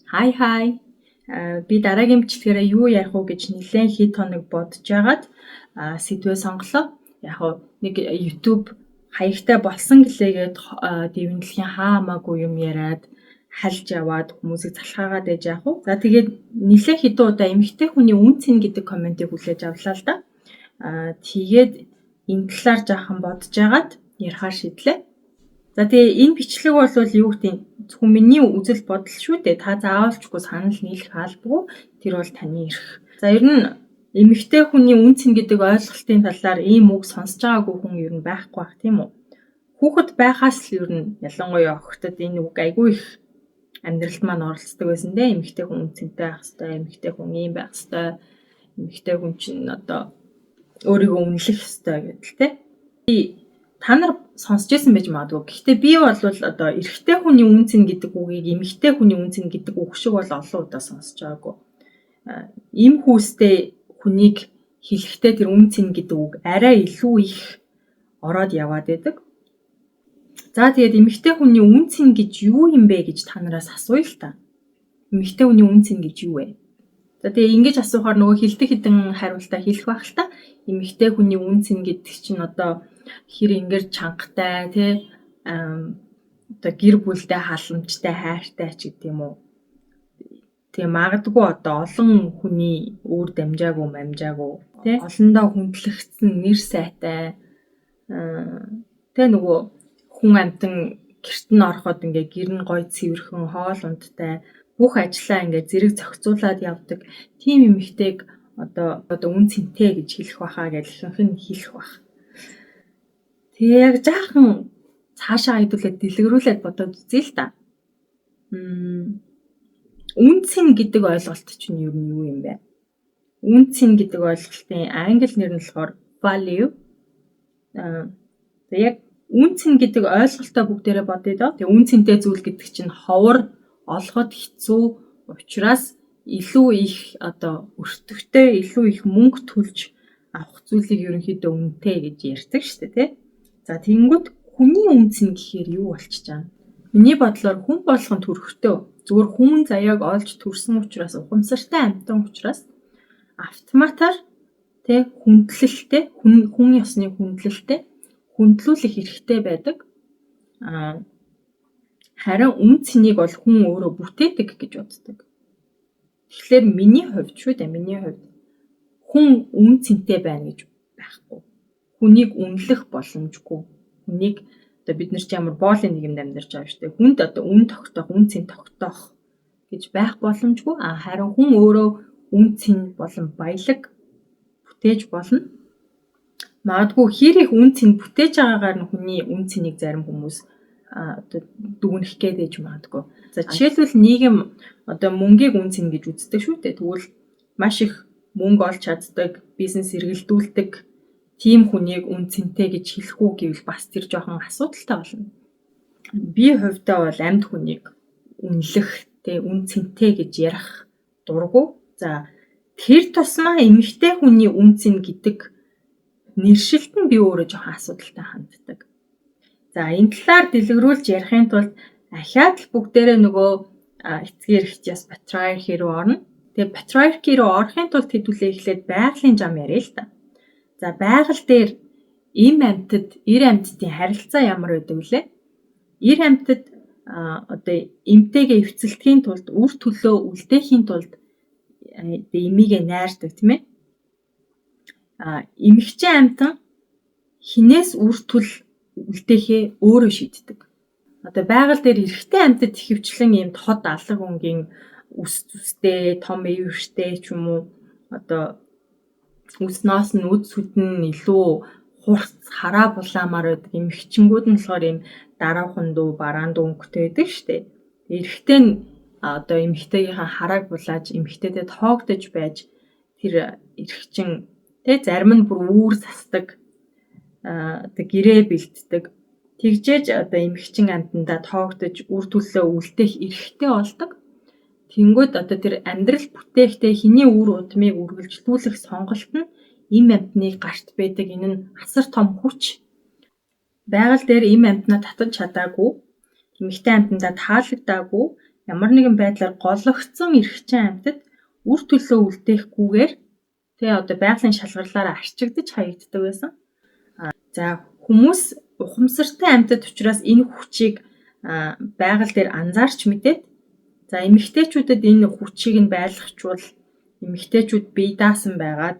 Hi hi. Би дараагийн бичлэгээрээ юу ярих уу гэж нэлээд хэд хоног бодож байгаад сэдвээ сонголоо. Яг хуу нэг YouTube хаягтай болсон гэлээгээд дэвэн дэлхийн хаа хамаагүй юм яриад хальж яваад хүмүүсийг залхаагаад байж яах вэ? За, тэгээд нэлээд хэдэн удаа эмэгтэй хүний үнэ цэн гэдэг комментиг хүлээж авлаа л да. Тэгээд энэ талаар жаахан бодож байгаад ярихаар шийдлээ. За, тэгээ энэ бичлэг бол юу гэдэг, зөвхөн миний үзэл бодол шүү дээ. Та заавалчгүй санал нийлэх албагүй. Тэр бол таны эрх. За, ер нь эмэгтэй хүний үнэ цэн гэдэг ойлголтын талаар ийм үг сонсож байгаагүй хүн ер нь байхгүй бах, тийм үү? Хүүхэд байхаас л ер нь ялангуяа охидод энэ үг айгүй их амьдралд маань оролцдог байсан те. Эмэгтэй хүн үнэ цэнтэй байх хэвээр, эмэгтэй хүн ийм байх хэвээр, эмэгтэй хүн чинь одоо өөрийгөө үнэлэх хэвээр гэдэл те. Та нар сонсч байсан байж магадгүй. Гэхдээ би бол одоо эрэгтэй хүний үнэ цэн гэдэг үгийг эмэгтэй хүний үнэ цэн гэдэг үг шиг бол олон удаа сонсч байгаагүй. Эм хүүстэй хүнийг хэлэхдээ тэр үнэ цэн гэдэг үг арай илүү их ороод яваад байдаг. За, тэгээд эмэгтэй хүний үнэ цэн гэж юу юм бэ гэж та нараас асууя л та. Эмэгтэй хүний үнэ цэн гэж юу вэ? За, тэгээ ингэж асуухаар нөгөө хилдэг хідэн хариултаа хэлэх байх л та. Эмэгтэй хүний үнэ цэн гэдэг чинь одоо хэр ингэр чангатай тий, одоо гэр бүлдээ халамжтай, хайртай ч гэдэг юм уу. Тэгээ магадгүй одоо олон хүний үр дамжаагүй мамжаагүй тий, олондоо хүндлэгдсэн нэр сайтай тий, нөгөө хүн амьтан гэрт нь ороход ингээ гэр нь гой цэвэрхэн, хоол ундтай, бүх ажлаа ингээ зэрэг зохицуулаад явдаг тийм эмэгтэйг одоо үнэ цэнтэй гэж хэлэх байхаа гэж ихэнх нь хэлэх бах. Тэгээ яг жаахан цаашаа хэдүүлээд дэлгэрүүлээд бодоод үзье л та. Үнэ цэн гэдэг ойлголт чинь юу нь юу юм бэ? Үнэ цэн гэдэг ойлголтын англи нэр нь болохоор value. Яг үнэ цэн гэдэг ойлголтоо бүгдээрээ бодъё доо. Тэгээ үнэ цэнтэй зүйл гэдэг чинь ховор, олоход хэцүү учраас илүү их одоо өртөгтэй, илүү их мөнгө төлж авах зүйлийг ерөнхийдөө үнэтэй гэж ярьдаг шүү дээ, тий? За, тэгэнгүүт хүний үнэ цэн гэхээр юу болчихж байгаа юм? Миний бодлоор хүн болгон төрөхдөө зүгээр хүн заяаг олж төрсөн учраас, ухамсартай амьтан учраас автоматар тэ хүндлэлтэй, хүн хүн ёсны хүндлэлтэй, хүндлүүлэх эрхтэй байдаг. Харин үнэ цэнийг бол хүн өөрөө бүтээдэг гэж боддог. Тэгэхээр миний хувьд шүү дээ, миний хувьд хүн үнэ цэнтэй байна гэж байхгүй. Хүнийг үнэлэх боломжгүй. Хүнийг одоо бид нар ч ямар боолын нийгэмд амьдарч байгаа шүү дээ. Хүнд одоо үнэ тогтоох, үнэ цэн тогтоох гэж байх боломжгүй. Харин хүн өөрөө үнэ цэн болон баялаг бүтээж болно. Магадгүй хэр их үнэ цэн бүтээж байгаагаар нь хүний үнэ цэнийг зарим хүмүүс одоо дүгнэх гээд байж магадгүй. За, жишээлбэл, нийгэм одоо мөнгийг үнэ цэн гэж үздэг шүү дээ. Тэгвэл маш их мөнгө олж чаддаг, бизнес эргэлдүүлдэг тийм хүнийг үнэ цэнтэй гэж хэлэх үү гэвэл бас тэр жоохон асуудалтай болно. Би хувьдаа бол амьд хүнийг үнэлэх, тэ, үнэ цэнтэй гэж ярих дургүй. За, тэр тусмаа эмэгтэй хүний үнэ цэн гэдэг нэршилт нь би өөрөө жоохон асуудалтай ханддаг. За, энэ талаар дэлгэрүүлж ярихын тулд ахиад л бүгдээрээ нөгөө эцгийн эрх ёс патриархи руу орно. Тэгээ патриархи руу орохын тулд хэдүүлээ эхлээд байгалийн зам яриа л та. За, байгаль дээр эм амьтад, эр амьтдын харилцаа ямар байдаг вүлээ? Эр амьтад одоо эмтэйгээ эвцэлдэхийн тулд, үр төлөө үлдээхийн тулд эмийгээ найрдаг, тийм ээ. Эмэгчин амьтан хинээс үр төл үлдээхээ өөрөө шийддэг. Одоо байгаль дээр эрэгтэй амьтад ихэвчлэн ийм тод алаг өнгийн үс зүстэй, том эвэртэй ч юм уу, одоо үс ноос нь үд сүд нь илүү хурц, хараа булаамаар байдаг. Эмэгчингүүд нь болохоор ийм дараахан дүү, бараан дүү өнгөтэй байдаг шүү дээ. Эрэгтэй нь одоо эмэгтэйгийнхаа харааг булааж, эмэгтэйдээ тоогдож байж тэр эрэгчин тэ, зарим нь бүр үүр сасдаг, одоо гэрээ бэлддэг. Тэгжээж одоо эмэгчин амьтандаа тоогдож, үр төлөө үлдээх эрхтэй болдог. Тэнгүүд одоо тэр амьдрал бүтээхдээ хэний үр удмыг үргэлжлүүлэх сонголт нь эм амьтны гарт байдаг. Энэ нь асар том хүч. Байгаль дээр эм амьтнаа татаж чадаагүй, эмэгтэй амьтандаа таалагдаагүй Ямар нэгэн байдлаар гологдсон эрхчин амьтад үр төлөө үлдээхгүйгээр тэ одоо байгалийн шалгарлаараа арчигдаж хаягддаг байсан. За хүмүүс ухамсартай амьтад учраас энэ хүчийг байгаль дээр анзаарч мэдээд за эмэгтэйчүүдэд энэ хүчийг нь байлгахчвал эмэгтэйчүүд бие даасан байгаад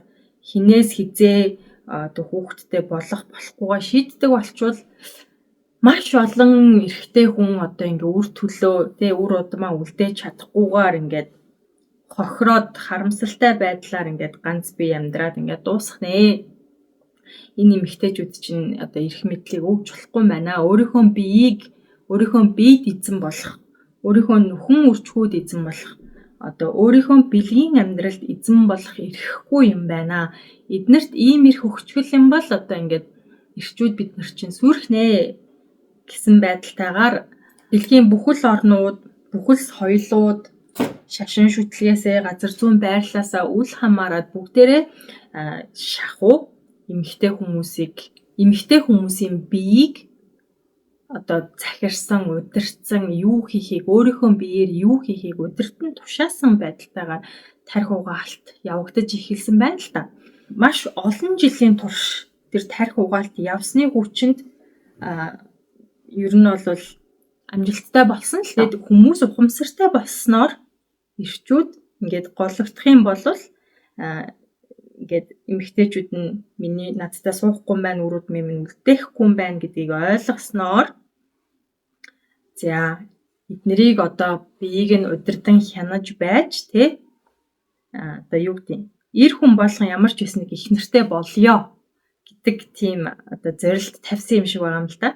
хинээс хизээ одоо хүүхэдтэй болох болохгүйгаа шийддэг болчвол маш олон эрэгтэй хүн одоо ингээ үр төлөө тэ үр удмаа үлдээж чадахгүйгээр ингээд хохироод харамсалтай байдлаар ингээд ганц бие амьдраад ингээд дуусах нэ. Энэ эмэгтэйчүүд чинь одоо эрх мэдлийг өгч болохгүй байна. Өөрийнхөө биеийг өөрийнхөө биед эзэн болох, өөрийнхөө нөхөн үрчхүүд эзэн болох, одоо өөрийнхөө бэлгийн амьдралд эзэн болох эрхгүй юм байна. Эднэрт ийм эрх өгчгөл юм бол одоо ингээд эрчүүд бид нар чинь сүрхнэ гэсэн байдалтайгаар дэлхийн бүхэл орнууд, бүхэл соёлууд шашин шүтлгээсээ газар зүүн байрлалаасаа үл хамааран бүгдээрээ шахуу эмэгтэй хүмүүсийг эмэгтэй хүмүүсийн биеийг одоо захирсан, удирдсан, юу хийхийг өөрийнхөө биеэр юу хийхийг удирдан тушаасан байдалтайгаар тархи угаалт явагдаж эхэлсэн байна л да. Маш олон жилийн турш тэр тархи угаалт явсны хүчинд ер нь бол амжилттай болсон л тэгээд хүмүүс ухамсартай болсноор эрчүүд ингээд гологдох юм бол ингээд эмэгтэйчүүд нь миний надтай суухгүй юм байна, үр удмын минь үлдээхгүй юм байна гэдгийг ойлгосноор за эднэрийг одоо биеийг нь удирдан хянаж байж тэ одоо юу гэдэг эр хүн болгон ямар ч байсан нэг их нэртэй болёо гэдэг тийм одоо зорилт тавьсан юм шиг байгаа юм л да.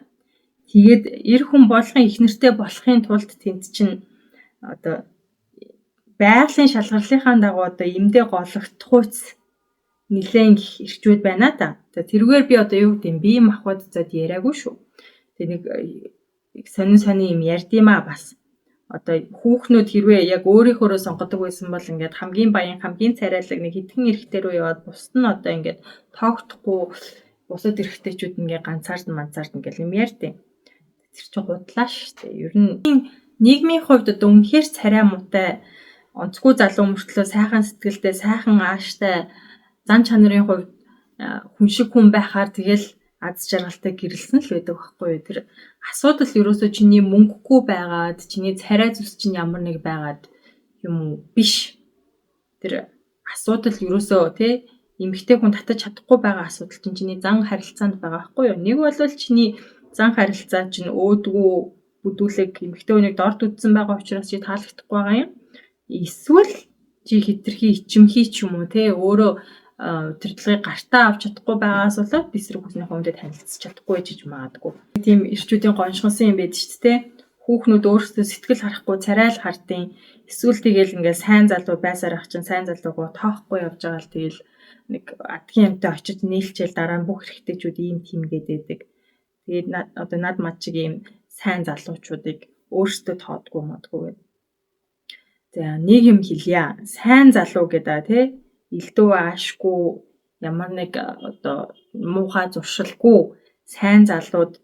Тэгээд эр хүн болгон их нэртэй болохын тулд тэнд чинь одоо байгалийн шалгарлынхаа дагуу одоо эмдээ гологдохуйц нэлээн их эрчүүд байна да. За тэрүүгээр би одоо юу гэдэг юм бие махбод зад яриаггүй шүү. Тэгээ нэг сонин сонин юм ярьдимаа бас. Одоо хүүхнүүд хэрвээ яг өөрийнхөөрөө сонгодог байсан бол ингээд хамгийн баян хамгийн царайлаг нэг хэдхэн эрэгтэй рүү яваад бусд нь одоо ингээд тоогдохгүй бусад эрэгтэйчүүд ингээд ганцаард манцаард ингээд юм ярьдیں۔ Тэр чинь худлаа шүү дээ. Ер нь нийгмийн хувьд одоо үнэхээр царай муутай онцгүй залуу мөртлөө сайхан сэтгэлтэй, сайхан ааштай зан чанарын хувьд хүн шиг хүн байхаар тэгэл аз жаргалтай гэрэлсэн л байдаг байхгүй юу. Тэр асуудал ерөөсөө чиний мөнгөгүй байгаад, чиний царай зүс чинь ямар нэг байгаад юм биш. Тэр асуудал ерөөсөө тий эмэгтэй хүн татаж чадахгүй байгаа асуудал чинь чиний зан харилцаанд байгаа байхгүй юу. Нэг бол чиний зан харилцаа чинь өөдгүү бүдүүлэг эмэгтэй хүнийг дорд үзсэн байгаа учраас чи таалагдахгүй байгаа юм. Эсвэл чи хитрхи ичимхий ч юм уу те өөрөө тэрдлэгийг гартаа авч чадахгүй байгаас болоод эсрэг хүснийхээ хүнтэй танилцж чадахгүй ч гэж магадгүй. Тийм эрчүүдийн гоншгонсон юм байдаг шүү дээ. Хүүхнүүд өөрсдөө сэтгэл харахгүй царай л хардیں۔ Эсвэл тэгэл ингээд сайн залуу байсаар ах чинь сайн залуугоо тоохгүй явж байгаа л тэгэл нэг адгийн юмтай очиж нийлчээл дараа нь бүх эрэгтэйчүүд ийм тийм гэдэг. Тэгээд одоо над мад чиг ийм сайн залуучуудыг өөрсдөө тоодгүй модгүй гэдэг. За нэг юм хэлье. Сайн залуу гэдэг тий элдв аашгүй ямар нэг одоо муухай зуршилгүй сайн залууд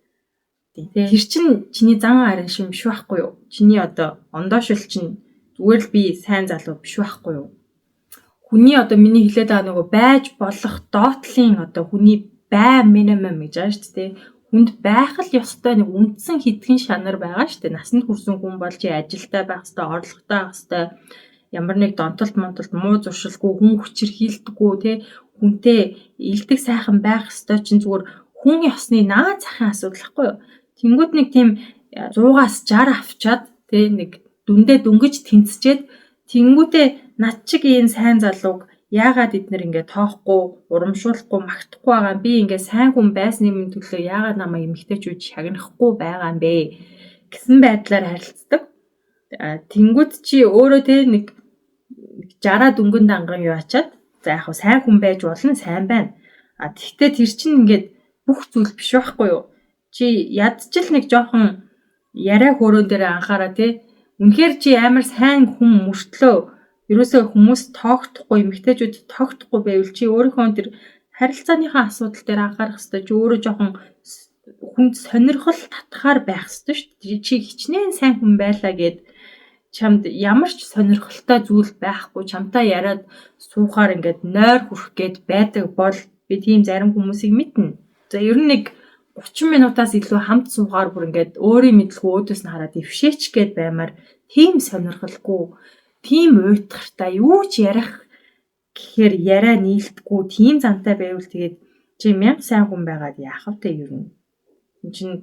тий тэр чинь чиний зан арын шим биш байхгүй юу? Чиний одоо ондоошил чинь зүгээр л би сайн залуу биш байхгүй юу? Хүний одоо миний хэлээд байгаа нөгөө байж болох доотлын одоо хүний бай минимум гэж байгаа шүү дээ. Хүнд байх л ёстой нэг үндсэн хэдхэн шанар байгаа шүү дээ. Насанд хүрсэн хүн бол чи ажилтай байх ёстой, орлоготой байх ёстой, ямар нэг донтолт монтолт муу зуршилгүй, хүн хүчирхийлдэггүй тий хүнтэй илдэг сайхан байх ёстой чинь зүгээр хүн ёсны наад захын асуудал байхгүй юу? Тэнгүүд нэг тийм 100-аас 60 авчаад тий нэг дүндээ дөнгөж тэнцчээд тэнгүүтээ над чиг ийм сайн залууг яагаад эднэр ингээ тоохгүй, урамшуулахгүй, магтахгүй байгаа юм би ингээ сайн хүн байсны минь төлөө яагаад намайг эмэгтэйчүүд шагнахгүй байгаа юм бэ гэсэн байдлаар харилцдаг. Тэнгүүд чи өөрөө те нэг 60 дүнгэн данган юу ачаад за яг хав сайн хүн байж болно, сайн байна. А тэгтээ тэр чинь ингээд бүх зүйл биш байхгүй юу? Чи ядчил нэг жоохон яриа хөрөөн дээр анхаараа те. Үнэхээр чи амар сайн хүн мөртлөө ерөөсөө хүмүүс тоогдохгүй, эмэгтэйчүүд тоогдохгүй байвал чи өөрийнхөө тэр харилцааныхаа асуудал дээр анхаарах хэрэгтэй. Чи өөрөө жоохон хүнд сонирхол татхаар байх хэрэгтэй шүү дээ. Чи хичнээн сайн хүн байлаа гэд Чамд ямар ч сонирхолтой зүйл байхгүй, чамтай яриад суухаар ингээд нойр хүрэх гээд байдаг бол би тийм зарим хүмүүсийг мэднэ. За ер нь нэг 30 минутаас илүү хамт суухаар бүр ингээд өөрийн мэдлгүй өөдөөс нь хараад ившээч гээд баймаар тийм сонирхолгүй, тийм уйтгартай, юу ч ярих гэхээр яриа нийлдэггүй тийм зантай байвал тэгээд чи мянга сайн хүн байгаад яах вэ ер нь? Энд чинь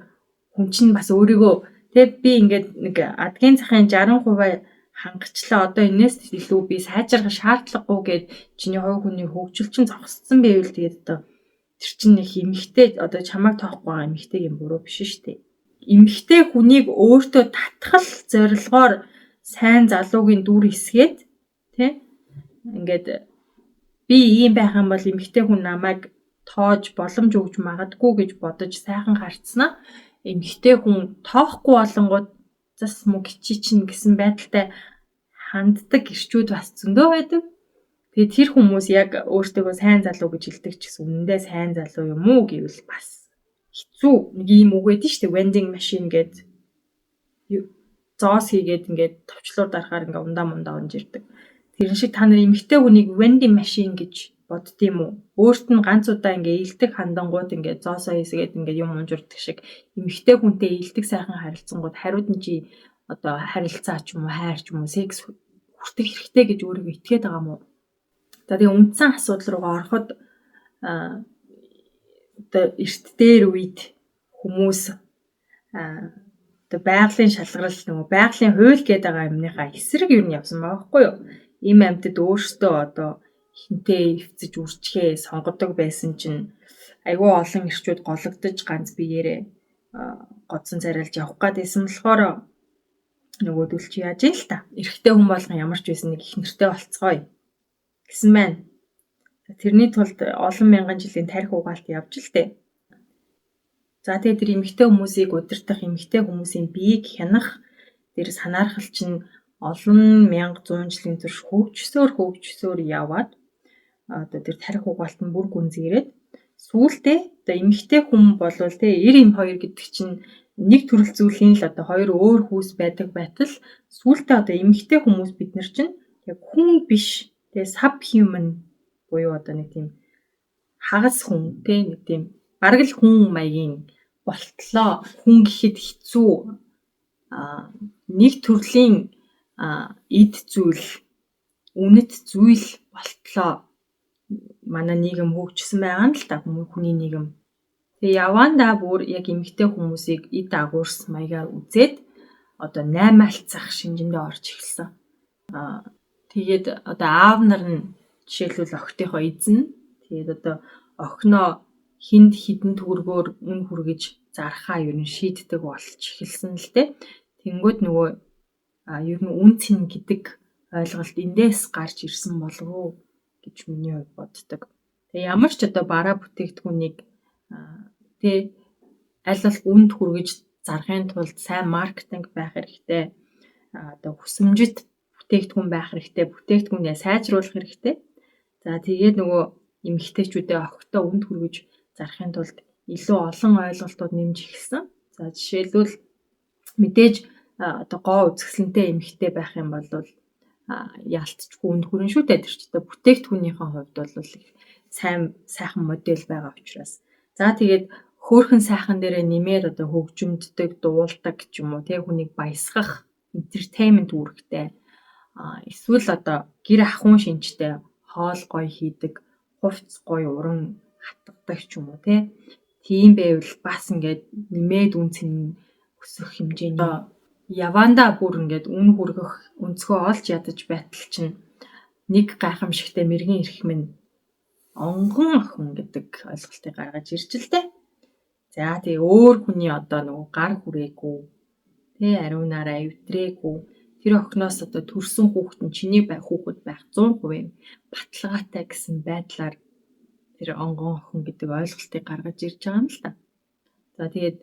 хүн чинь бас өөрийгөө тэг би ингээд нэг адгийн захын 60% хангачлаа, одоо энэс илүү би сайжрах шаардлагагүй гэд чиний хувь хүний хөгжил чинь зогссон байвал тэгээд одоо тэр чинь нэг эмэгтэй одоо чамайг тоохгүй байгаа эмэгтэйгийн буруу биш шүү дээ. Эмэгтэй хүнийг өөртөө татгал зорилгоор сайн залуугийн дүр эсгээд тий ингээд би ийм байх юм бол эмэгтэй хүн намайг тоож боломж өгж магадгүй гэж бодож сайхан харцснаа эмэгтэй хүн тоохгүй болонгууд зас мө гिचи чинь гэсэн байдалтай ханддаг эрчүүд бас зөндөө байдаг. Тэгээд тэр хүмүүс яг өөртөөгөө сайн залуу гэж хэлдэг ч гэсэн үнэндээ сайн залуу юм уу гэвэл бас хэцүү. Нэг ийм үг байдаг шүү дээ. Vending machine гээд зоос хийгээд ингээд товчлуур дарахаар ингээд ундаа мундаа унж ирдэг. Тэрэн шиг та нар эмэгтэй хүнийг vending machine гэж бодд юм уу? Өөрт нь ганц удаа ингээ ээлдэг хандангууд ингээ зоосоо хийсгээд ингээ юм унжурдаг шиг эмэгтэй хүнтэй ээлдэг сайхан харилцангууд хариуд нь чи одоо харилцаа ч юм уу, хайр ч юм уу, секс хүртэх хэрэгтэй гэж өөрийгөө итгээд байгаа юм уу? За тэгээ үндсэн асуудал руугаа ороход одоо эрт дээр үед хүмүүс одоо байгалийн шалгарал нөгөө байгалийн хууль гэдэг байгаа юмныхаа эсрэг юу нь явсан байгаа байхгүй юу? Им амьтад өөрсдөө одоо хинтээ эвцэж үржихээ сонгодог байсан чинь айгүй олон эрчүүд гологдож ганц биеэрээ годсон царайлж явах гад исэн болохоор нөгөөдөл чи яаж юм л та. Эрэгтэй хүн болгон ямар ч байсан нэг их нэртэй болцгоё гэсэн байна. Тэрний тулд олон мянган жилийн тарих угаалт явж л тээ. За тэгээд тэр эмэгтэй хүмүүсийг удирдах, эмэгтэй хүмүүсийн биеийг хянах тэр санаархал чинь олон мянга зуун жилийн турш хөгжсөөр яваад одоо тэр тарих угаалт нь бүр гүнзгийрээд сүүлдээ одоо эмэгтэй хүн болвол тэ эр эм хоёр гэдэг чинь нэг төрөл зүйлийн л одоо хоёр өөр хүүс байдаг байтал сүүлдээ одоо эмэгтэй хүмүүс бид нар чинь яг хүн биш тэ subhuman буюу одоо нэг тийм хагас хүн тэ нэг тийм бараг л хүн маягийн болтлоо хүн гэхэд хэцүү нэг төрлийн эд зүйл үнэт зүйл болтлоо манай нийгэм хөгжсөн байгаа нь л та хүний нийгэм. Тэгээ явандаа бүр яг эмэгтэй хүмүүсийг эд агуурс маягаар үзээд одоо наймаалцах шинжиндээ орж эхэлсэн. Тэгээд одоо аав нар нь жишээлбэл охидынхоо эзэн. Тэгээд одоо охиноо хүнд хэдэн төгрөгөөр үн хүргэж зархаа ер нь шийддэг болж эхэлсэн л дээ. Тэнгүүд нөгөө ер нь үн цэн гэдэг ойлголт эндээс гарч ирсэн болов уу гэж миний хувьд боддог. Тэгээ ямар ч одоо бараа бүтээгдэхүүнийг тэ аль болох үнэд хүргэж зарахын тулд сайн маркетинг байх хэрэгтэй. Одоо хүсэмжит бүтээгдэхүүн байх хэрэгтэй. Бүтээгдэхүүнээ сайжруулах хэрэгтэй. За тэгээд нөгөө эмэгтэйчүүдээ огтоо үнэд хүргэж зарахын тулд илүү олон ойлголтууд нэмж эхэлсэн. За жишээлбэл мэдээж одоо гоо үзэсгэлэнтэй эмэгтэй байх юм бол яалтчгүй үнд хүрэн шүү дээ. Тэр ч одоо бүтээгдэхүүнийхээ хувьд бол их сайн сайхан модель байгаа учраас. За тэгээд хөөхөн сайхан дээрээ нэмээд одоо хөгжимддөг, дуулдаг ч юм уу тий хүнийг баясгах entertainment үүрэгтэй. Эсвэл одоо гэр ахуйн шинжтэй хоол гоё хийдэг, хувцс гоё уран хатгадаг ч юм уу тий. Тийм байвал бас ингээд нэмээд үн цэн өсөх хэмжээний явандаа бүр ингээд үн хүргэх өнцгөө олж ядаж байтал чинь нэг гайхамшигтай мэрэгэн эрх минь онгон охин гэдэг ойлголтыг гаргаж ирж л дээ. За тэгээ өөр хүний одоо нөгөө гар хүрээгүй тий ариунаараа эвдрээгүй тэр охиноос одоо төрсэн хүүхэд нь чиний хүүхэд байх 100% баталгаатай гэсэн байдлаар тэр онгон охин гэдэг ойлголтыг гаргаж ирж байгаа юм л та. За тэгээд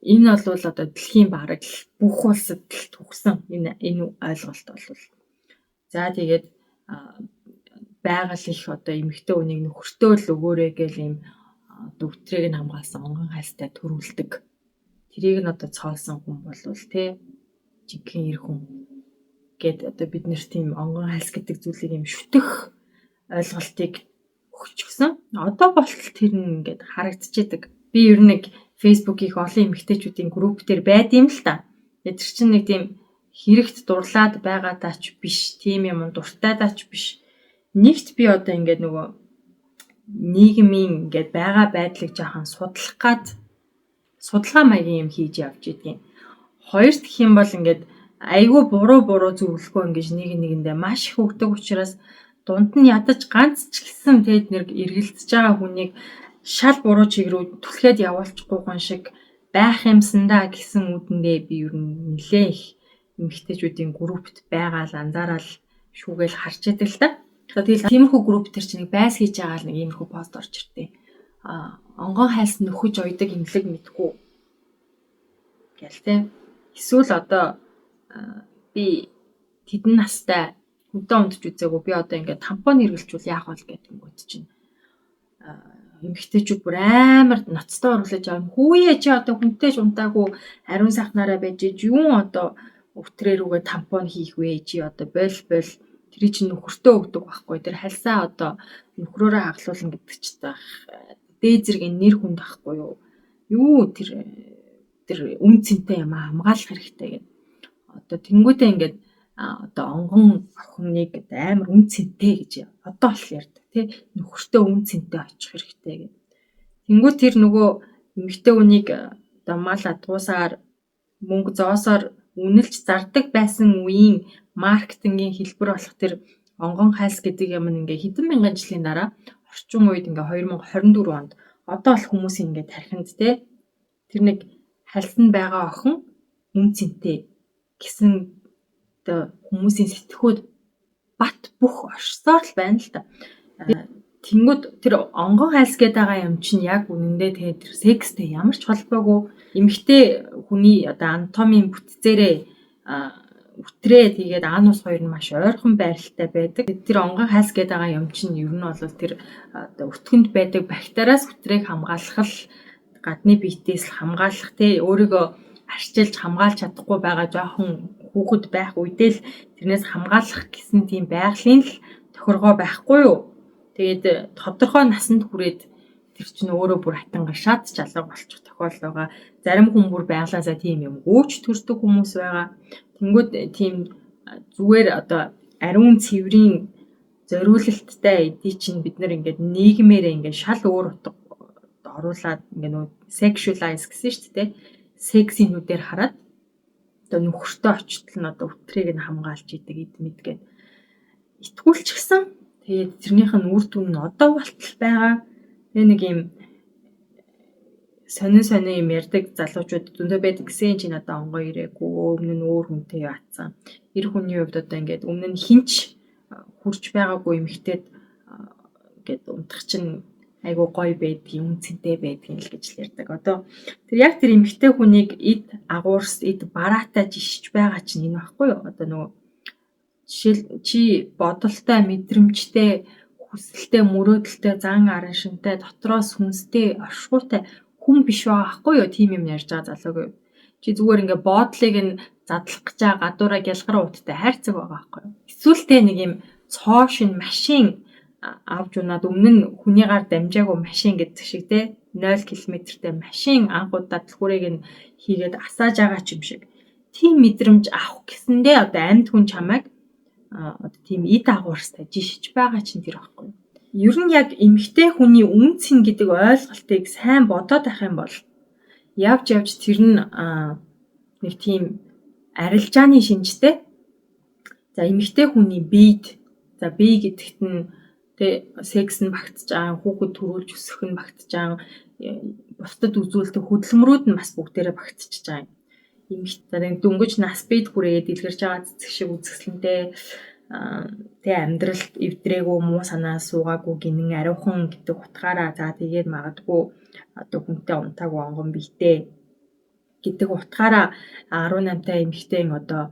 энэ бол одоо дэлхийн бараг л бүх улсад л төгсөн энэ ойлголт бол. За тэгээд байгаль их одоо эмэгтэй хүнийг нөхөртөө л өгөөрэй гэл ийм одоо үтрээг нь хамгаалсан онгон хайлттай төрүүлдэг. Тэрийг нь одоо цоолсон хүн болвол тий жинхэнэ эр хүн Гээд одоо бид нэр тийм онгон хальс гэдэг зүйлийг юм шүтэх ойлголтыг өгчихсөн. Одоо болтол тэр нь ингээд харагдчихэдэг. Би ер нь нэг Facebook их олон эмэгтэйчүүдийн групп дээр байд юм л та. Тэр чинь нэг тийм хэрэгт дурлаад байгаадаа ч биш, тийм юм дуртайдаа ч биш. Нэгт би одоо ингээд нөгөө нийгмийн ингээд байгаа байдлыг жаахан судлах гад судалгаа маягийн юм хийж явж идэв. Хоёрт гэх юм бол ингээд айгүй буруу буруу зөвлөгөө ингэж нэг нэгэндээ маш их өгдөг учраас дунд нь ядаж ганц ч гэсэн тэд нэр эргэлдэж байгаа хүнийг шал буруу чиг рүү түлхээд явуулчихгүй хүн шиг байх юмсандаа гэсэн үдэндээ би ер нь нэлээ их эмэгтэйчүүдийн группт байгаа л анзаарал шүүгээл харж идэг л та. Тэгэл тиймэрхүү групп төр чинь нэг байс хийж байгаа л нэг иймэрхүү пост орж иртээ. Онгон хайлс нөхөж ойдог имлэг мэдгүй гэл те. Эсвэл одоо би тэдэн настай хүнтэй унтж үзээгүй, би одоо ингээд тампон хэрэглэжүүл яах вэ гэдэг юмгууд чинь эмэгтэйчүүд бүр амар ноцтой оруулаж байгаа. Хүүе чи одоо хүнтэй ч унтаагүй ариун сайхнараа байж юун одоо өвтрээ рүүгээ тампон хийх вэ, чи одоо боль боль тэр чинь нөхөртөө өгдөг байхгүй. Тэр хальсаа одоо нөхрөөрөө хаглуулна гэдэг чинь дээд зэргийн нэр хүнд байхгүй юу. Юу тэр тэр үн цэнтэй юм хамгаалах хэрэгтэй гэдэг. Одоо тэнгуүтээ ингээд одоо онгон охиныг амар үн цэнтэй гэж одоо л ярьдаг тий, нөхөртөө үн цэнтэй очих хэрэгтэй гэдэг. Тэнгүү тэр нөгөө эмэгтэй хүнийг одоо мал адгуусаар мөнгө зоосоор үнэлж зардаг байсан үеийн маркетингийн хэлбэр болох тэр онгон хайлс гэдэг юм ингээ хэдэн мянган жилийн дараа орчин үед ингээ 2024 онд одоо л хүмүүсийн ингээ тархинд те тэр нэг хальсанд байгаа охин үн цэнтэй гэсэн одоо хүмүүсийн сэтгхүүд бат бөх оршсоор л байна л та. Тэнгүүд тэр онгон хайлс гэдэг байгаа юм чинь яг үнэндээ тэгээ тэр секстэй ямар ч холбоогүй эмэгтэй хүний одоо анатомийн бүтцээрээ үтрээ тэгээд анус хоёр нь маш ойрхон байралтай байдаг. Тэр онгон хайлс гэдэг байгаа юм чинь ер нь бол тэр одоо өтгөнд байдаг бактериас үтрээг хамгаалах л гадны биетээс л хамгаалах те, өөрийгөө арчилж хамгаалж чадахгүй байгаа жоохон хүүхэд байх үедээ л тэрнээс хамгаалах гэсэн тийм байгалийн л тохиргоо байхгүй юу. Тэгээд тодорхой насанд хүрээд тэр чинь өөрөө бүр хатан гашаад ч алга болчих тохиолдол байгаа. Зарим хүн бүр байглаасаа тийм юм гүйч төрдөг хүмүүс байгаа. Тэнгүүд тийм зүгээр одоо ариун цэврийн зориулалттай эдий чинь бид нар ингээд нийгмээрээ ингээд шал өөр утга оруулаад ингээд нөгөө sexualize гэсэн шүү дээ. Сексийн нүдээр хараад одоо нөхөртөө очтол нь одоо үтрээг нь хамгаалж идэг эд мэд гээд итгүүлчихсэн. Тэгээд тэрнийх нь үр дүн нь одоо болтол байгаа. Тэгээ нэг юм сонин сонин юм ярьдаг залуучууд зөндөө байдаг гэсэн чинь надад онгоо ирээгүй, өмнө нь өөр хүнтэй яатсан. Эр хүний хувьд одоо ингээд өмнө нь хинч хурж байгаагүй эмэгтэйд ингээд унтах чинь айгуу гоё байдгийг, үн цэнтэй байдгийг л гэж л ярьдаг. Одоо тэр яг тэр эмэгтэй хүнийг эд агуурс, эд бараатай жишж байгаа чинь энэ багхгүй юу? Одоо нөгөө жишээл чи бодолтой, мэдрэмжтэй, хүсэлтэй, мөрөөдөлтэй, зан араншинтай, дотроо сүнстэй, оршихуйтай хүн биш байгаа байхгүй юу? Тийм юм ярьж байгаа залуугийн. Чи зүгээр ингээ боодлыг нь задлах гэж байгаа гадуураа гялгар ууттай хайрцаг байгаа байхгүй юу? Эсвэл тэ нэг юм цоо шин машин авч унаад өмнө нь хүний гар дамжаагүй машин гэдэг шиг те 0 км-тэй машин анх удаа түлхүүрийг нь хийгээд асааж байгаа ч юм шиг. Тийм мэдрэмж авах гэсэндээ одоо амьд хүн чамайг одоо тийм эд агуурстай жишж байгаа чинь тэр байхгүй юу? Ер нь яг эмэгтэй хүний үн цэн гэдэг ойлголтыг сайн бодоод байх юм бол явж явж тэр нь нэг тийм арилжааны шинжтэй. За эмэгтэй хүний биед, за бие гэдэгт нь тэ секс нь багтж байгаа, хүүхэд төрүүлж өсөх нь багтж байгаа, бусдад үзүүлдэг хөдөлмөрүүд нь бас бүгдээрээ багтчихж байгаа юм. Эмэгтэй дөнгөж нас бид хүрээд дэлгэрж байгаа цэцэг шиг үзэсгэлэнтэй тэ амьдралд эвдрээгүй, муу санаа суугаагүй гинэн ариухан гэдэг утгаараа за тэгээд магадгүй одоо хүнтэй унтаагүй онгон биетэй гэдэг утгаараа 18 та эмэгтэй одоо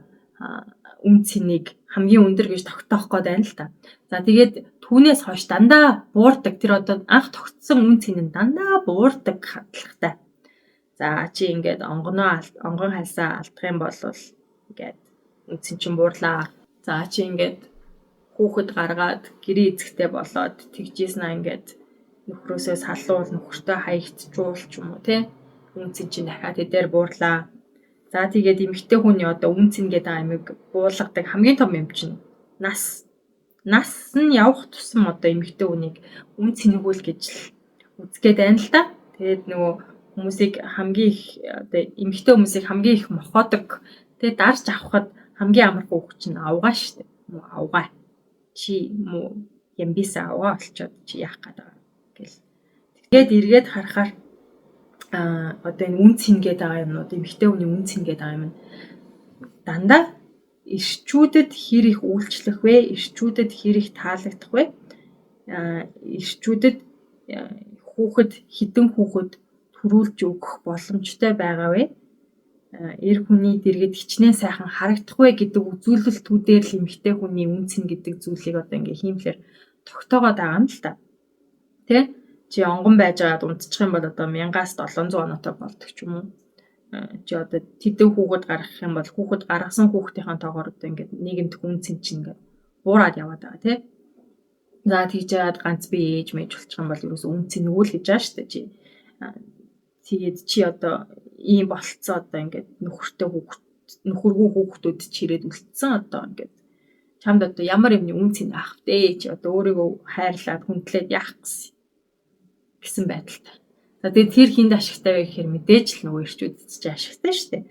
үн цэнийг хамгийн өндөр гэж тогтоох гээд байна л та. За тэгээд түүнээс хойш дандаа буурдаг. Тэр одоо анх тогтсон үн цэн нь дандаа буурдаг хандлагатай. За чи ингээд онгон хальсаа алдах юм бол ингээд Үнэ цэн чинь буурлаа. За чи ингээд хүүхэд гаргаад гэрээ эзэгтэй болоод тэгжсэн аа, ингээд нөхрөөсөө салуул, нөхөртөө хаягдчуул ч юм уу, те. Үнэ цэн чинь дахиад тэдээр буурлаа. За, тэгээд эмэгтэй хүний одоо үнэ цэн гэдэг амиг буулгадаг хамгийн том юм чинь нас. Нас нь явах тусам одоо эмэгтэй хүнийг үнэ цэнэгүүл гэж л үзэх гээд байна л да. Тэгээд нөгөө хүмүүсийг хамгийн их, одоо эмэгтэй хүмүүсийг хамгийн их мохоодог, тэгээ дарж авахад хамгийн амархан үг чинь авгаа шүү дээ. Муу авгаа. Чи муу ямбиса авгаа болчоод чи яах гээд байгаа гэл. Тэгээд эргээд харахаар одоо энэ үнэ цэн гээд байгаа юмнууд, эмэгтэй хүний үнэ цэн гээд байгаа юм нь дандаа эрчүүдэд хэр их үйлчлэх вэ? Эрчүүдэд хэр их таалагдах вэ? Эрчүүдэд хүүхэд, хэдэн хүүхэд төрүүлж өгөх боломжтой байгаа вэ? Эр хүний дэргэд хичнээн сайхан харагдах вэ гэдэг үзүүлэлтүүдээр л эмэгтэй хүний үнэ цэн гэдэг зүйлийг одоо ингээ хиймлэр тогтоогоод байгаа юм л та. Тэ? Чи онгон байж байгаад унтчих юм бол одоо 1000-аас 700 оноотой болдог ч юм уу. Чи одоо тэдэн хүүхэд гаргах юм бол хүүхэд гаргасан хүүхдийнхээ тоогоор одоо ингээд нийгэмд үнэ цэн чинь ингээд буураад яваад байгаа, тий. За, тэгж яагаад ганц бие ээж мэж болчих юм бол ерөөсөө үнэ цэнгүй л гэж байгаа шүү дээ чи. Тэгээд чи одоо ийм болцсон, одоо ингээд нөхөртэй хүүхэд, нөхөргүй хүүхдүүд чирээд үлдсэн, одоо ингээд чамд одоо ямар юмны үнэ цэн авах вэ? Чи одоо өөрийгөө хайрлаад хүндлээд яах гэсэн гэсэн байдалтай. За, тэгээд тэр хүнд ашигтай вэ гэхээр мэдээж л нөгөө эрчүүдэд чи ашигтай шүү дээ.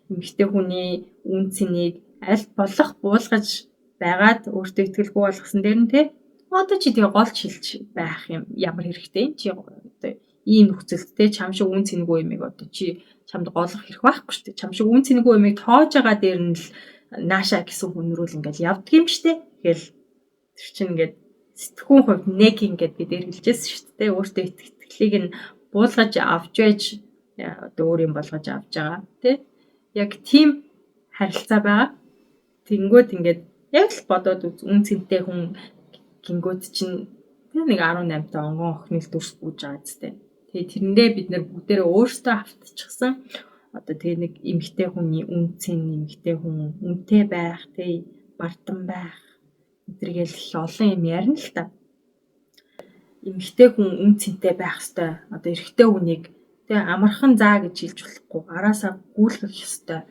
Эмэгтэй хүний үнэ цэнийг аль болох буулгаж байгаад, өөртөө итгэлгүй болгосон дээр нь, те, одоо чи тэгээ голж хилж байх юм ямар хэрэгтэй юм, чи одоо ийм нөхцөлд, те, чам шиг үнэ цэнгүй юмыг одоо чи чамд голох хэрэг байхгүй шүү дээ. Чам шиг үнэ цэнгүй юмыг тоож байгаа дээр нь л нааша гэсэн хүн рүү л ингээл явдаг юм шүү дээ. Тэгэл тэр чинь ингээд сэтгхүүн хувьд нэг ингээд би дээр хэлжсэн шүү дээ. Өөртөө итгэлийг нь буулгаж авч байж одоо өөр юм болгож авч байгаа, тий. Яг тийм харилцаа байгаа. Тэнгүүд ингээд яг л бодоод үз, үнэ цэнтэй хүн гингүүд чинь тэр нэг 18 та онгон охины л дүрс гүйж байгаа зү. Тэгээ тэрэндээ бид нэр бүгдээрээ өөрсдөө автчихсан. Одоо тэгээ нэг эмэгтэй хүний үнэ цэн, эмэгтэй хүн үнэтэй байх, тий, бардам байх эдэргээл их олон юм ярина л та. Эмэгтэй хүн үнэ цэнтэй байх ёстой. Одоо эрэгтэй хүнийг, тий, амархан заа гэж хэлж болохгүй. Араасаа гүйлгэх ёстой.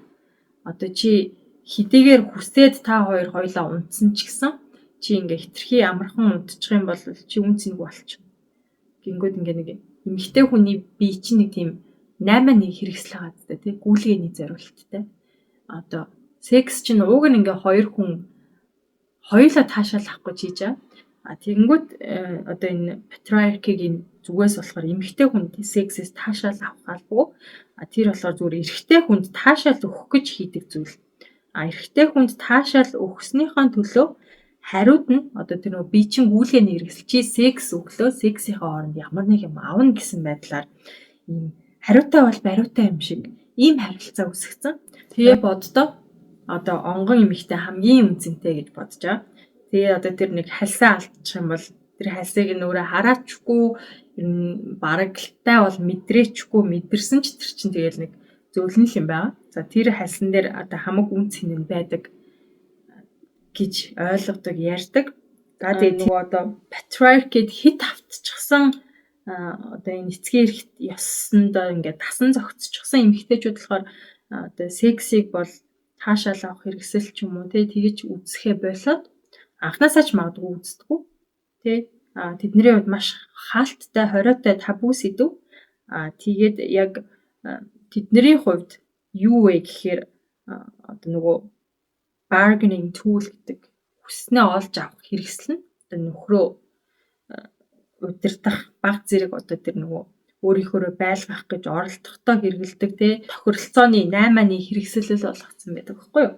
Одоо чи хэдийгээр хүсээд та хоёр хоёлаа унтсан ч гэсэн чи ингээ хэтэрхий амархан унтчих юм бол чи үнэ цэнгүй болчих. Гингүүд ингээ нэг эмэгтэй хүний бие чинь нэг тийм 8-1 хэрэгсэл байгаа зү, тий, гүйлгээний зориулттай. Одоо секс чинь уг нь ингээ хоёр хүн хоёулаа таашаал авах гэж хийж байгаа. А тэгэнгүүт одоо энэ патриархигийн зүгээс болохоор эмэгтэй хүнд сексээс таашаал авах албагүй. А тэр болохоор зүгээр эрэгтэй хүнд таашаал өгөх гэж хийдэг зүйл. А эрэгтэй хүнд таашаал өгснийхөө төлөө хариуд нь одоо тэр нөгөө бие чинь гүйлгээний хэрэгсэл, чи секс өглөө, сексийнхээ хооронд ямар нэг юм авна гэсэн байдлаар ийм хариутай бол бариутай юм шиг ийм харилцаа үүсгэсэн. Тэгээ боддоо одоо онгон эмэгтэй хамгийн үнэ цэнтэй гэж бодож байгаа. Тэгээ одоо тэр нэг хальсаа алдчих юм бол тэр хальсыг нь өөрөө хараачгүй, ер нь барагтай бол мэдрээчгүй, мэдэрсэн ч тэр чинь тэгэл нэг зөөлөн л юм байгаа. За, тэр хальсан дээр одоо хамаг үнэ цэн нь байдаг гэж ойлгодог, ярьдаг. За, тэгээд нөгөө одоо патриархид хит автчихсан, одоо энэ эцгийн эрхт ёсондоо ингээд дасан зохицчихсан эмэгтэйчүүд болохоор одоо сексийг бол таашаал авах хэрэгсэл ч юм уу, тий, тэгэж үзэхээ болоод анхнаасаа ч магадгүй үздэггүй, тий, тэдний хувьд маш хаалттай, хориотой табу сэдэв. Тэгээд яг тэдний хувьд юу вэ гэхээр одоо нөгөө bargaining tool гэдэг, хүснээ олж авах хэрэгсэл нь одоо нөхрөө удирдах, баг зэрэг одоо тэр нөгөө өөрийнхөөрөө байлгах гэж оролдохдоо хэрэглэдэг, те, тохиролцооны 8-ны хэрэгсэл болгоцсон байдаг байхгүй юу.